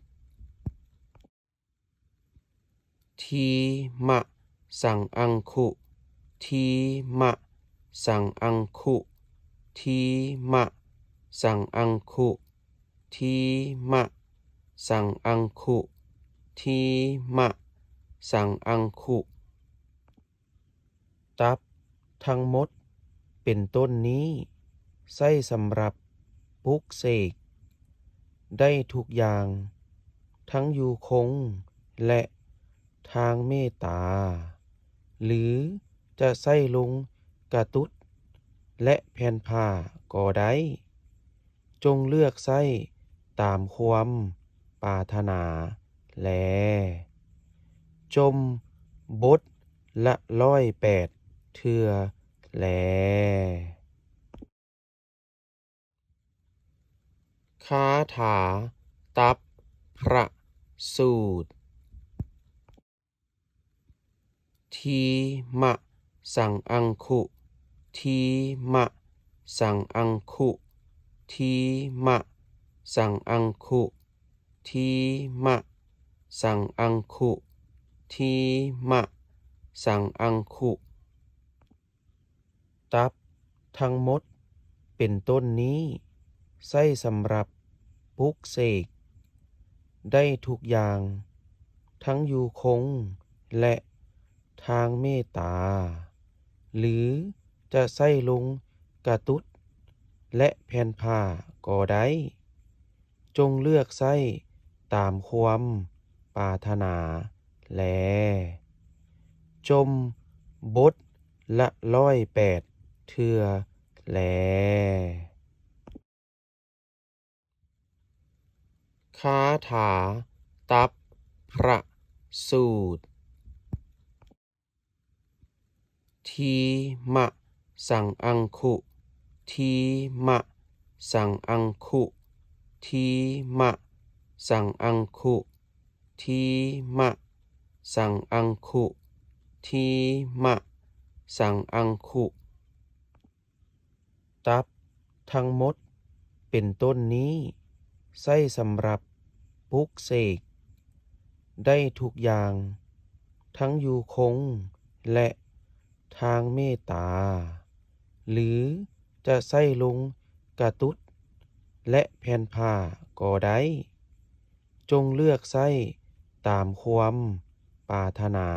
ທີມະສັງອັງຄຸ ທີມະສັງອັງຄຸ ທີມະສັງອັງຄຸ ທີມະສັງອັງຄຸ ທີມະສັງອັງຄຸ. ຕັບທັງໝົດເປັນຕົ້ນນີ້ ໃຊ້ສຳລັບປຸກເສກໄດ້ທຸກຢ່າງ, ທັງຢູ່ຄົງ ແລະ ທາງເມດຕາ ຫຼືຈະໃຊ້ລົງກະຕຸດ ແລະ ແຜ່ນຜ້າກໍໄດ້. ຈົ່ງເລືອກໃຊ້ຕາມຄວາມປາດຖະໜາແລ. ຈົ່ມບົດລະຮ້ອຍແປດເທື່ອແລ. ຄາຖາຕັບພະສູດ. ທີມະສັງອັງຄຸ ທີມະສັງອັງຄຸ ທີມະສັງອັງຄຸ ທີມະສັງອັງຄຸ ທີມະສັງອັງຄຸ. ຕັບທັງໝົດເປັນຕົ້ນນີ້ ໃຊ້ສຳລັບປຸກເສກໄດ້ທຸກຢ່າງ, ທັງຢູຄົງ ແລະ ທາງເມດຕາ, ຫຼື ຈະໃຊ້ລົງກະຕຸດ ແລະ ແຜ່ນຜ້າກໍໄດ້. ຈົ່ງເລືອກໃຊ້ຕາມຄວາມປາດຖະໜາແລ. ຈົ່ມບົດລະຮ້ອຍແປດເທື່ອແລ. ຄາຖາຕັບພະສູດ. ທີມະສັງອັງຄຸ ທີມະສັງອັງຄຸ ທີມະສັງອັງຄຸ ທີມະສັງອັງຄຸ ທີມະສັງອັງຄຸ. ຕັບທັງໝົດເປັນຕົ້ນນີ້ ໃຊ້ສຳລັບປຸກເສກໄດ້ທຸກຢ່າງ, ທັງຢູຄົງ ແລະ ທາງເມດຕາ, ຫຼື ຈະໃຊ້ລົງກະຕຸດ ແລະ ແຜ່ນຜ້າກໍໄດ້. ຈົ່ງເລືອກໃຊ້ຕາມຄວາມປາດຖະໜາ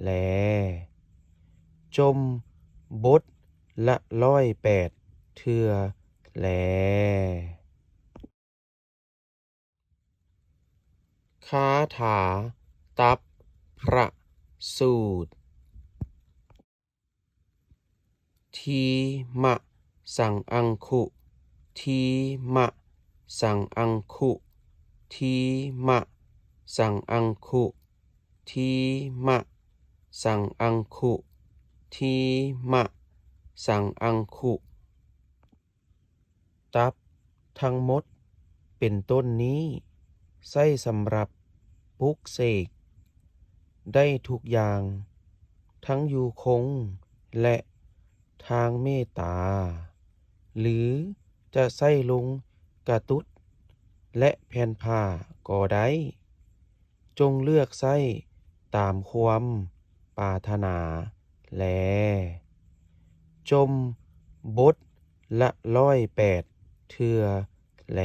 ແລ. ຈົ່ມບົດລະຮ້ອຍແປດເທື່ອແລ. ຄາຖາຕັບພະສູດ. ທີມະສັງອັງຄຸ ທີມະສັງອັງຄຸ ທີມະສັງອັງຄຸ ທີມະສັງອັງຄຸ ທີມະສັງອັງຄຸ. ຕັບທັງໝົດເປັນຕົ້ນນີ້ ໃຊ້ສຳລັບປຸກເສກໄດ້ທຸກຢ່າງ, ທັງຢູຄົງ ແລະ ທາງເມດຕາ, ຫຼື ຈະໃຊ້ລົງກະຕຸດ ແລະ ແຜ່ນຜ້າກໍໄດ້. ຈົ່ງເລືອກໃຊ້ຕາມຄວາມປາດຖະໜາແລ. ຈົ່ມບົດລະຮ້ອຍແປດເທື່ອແລ.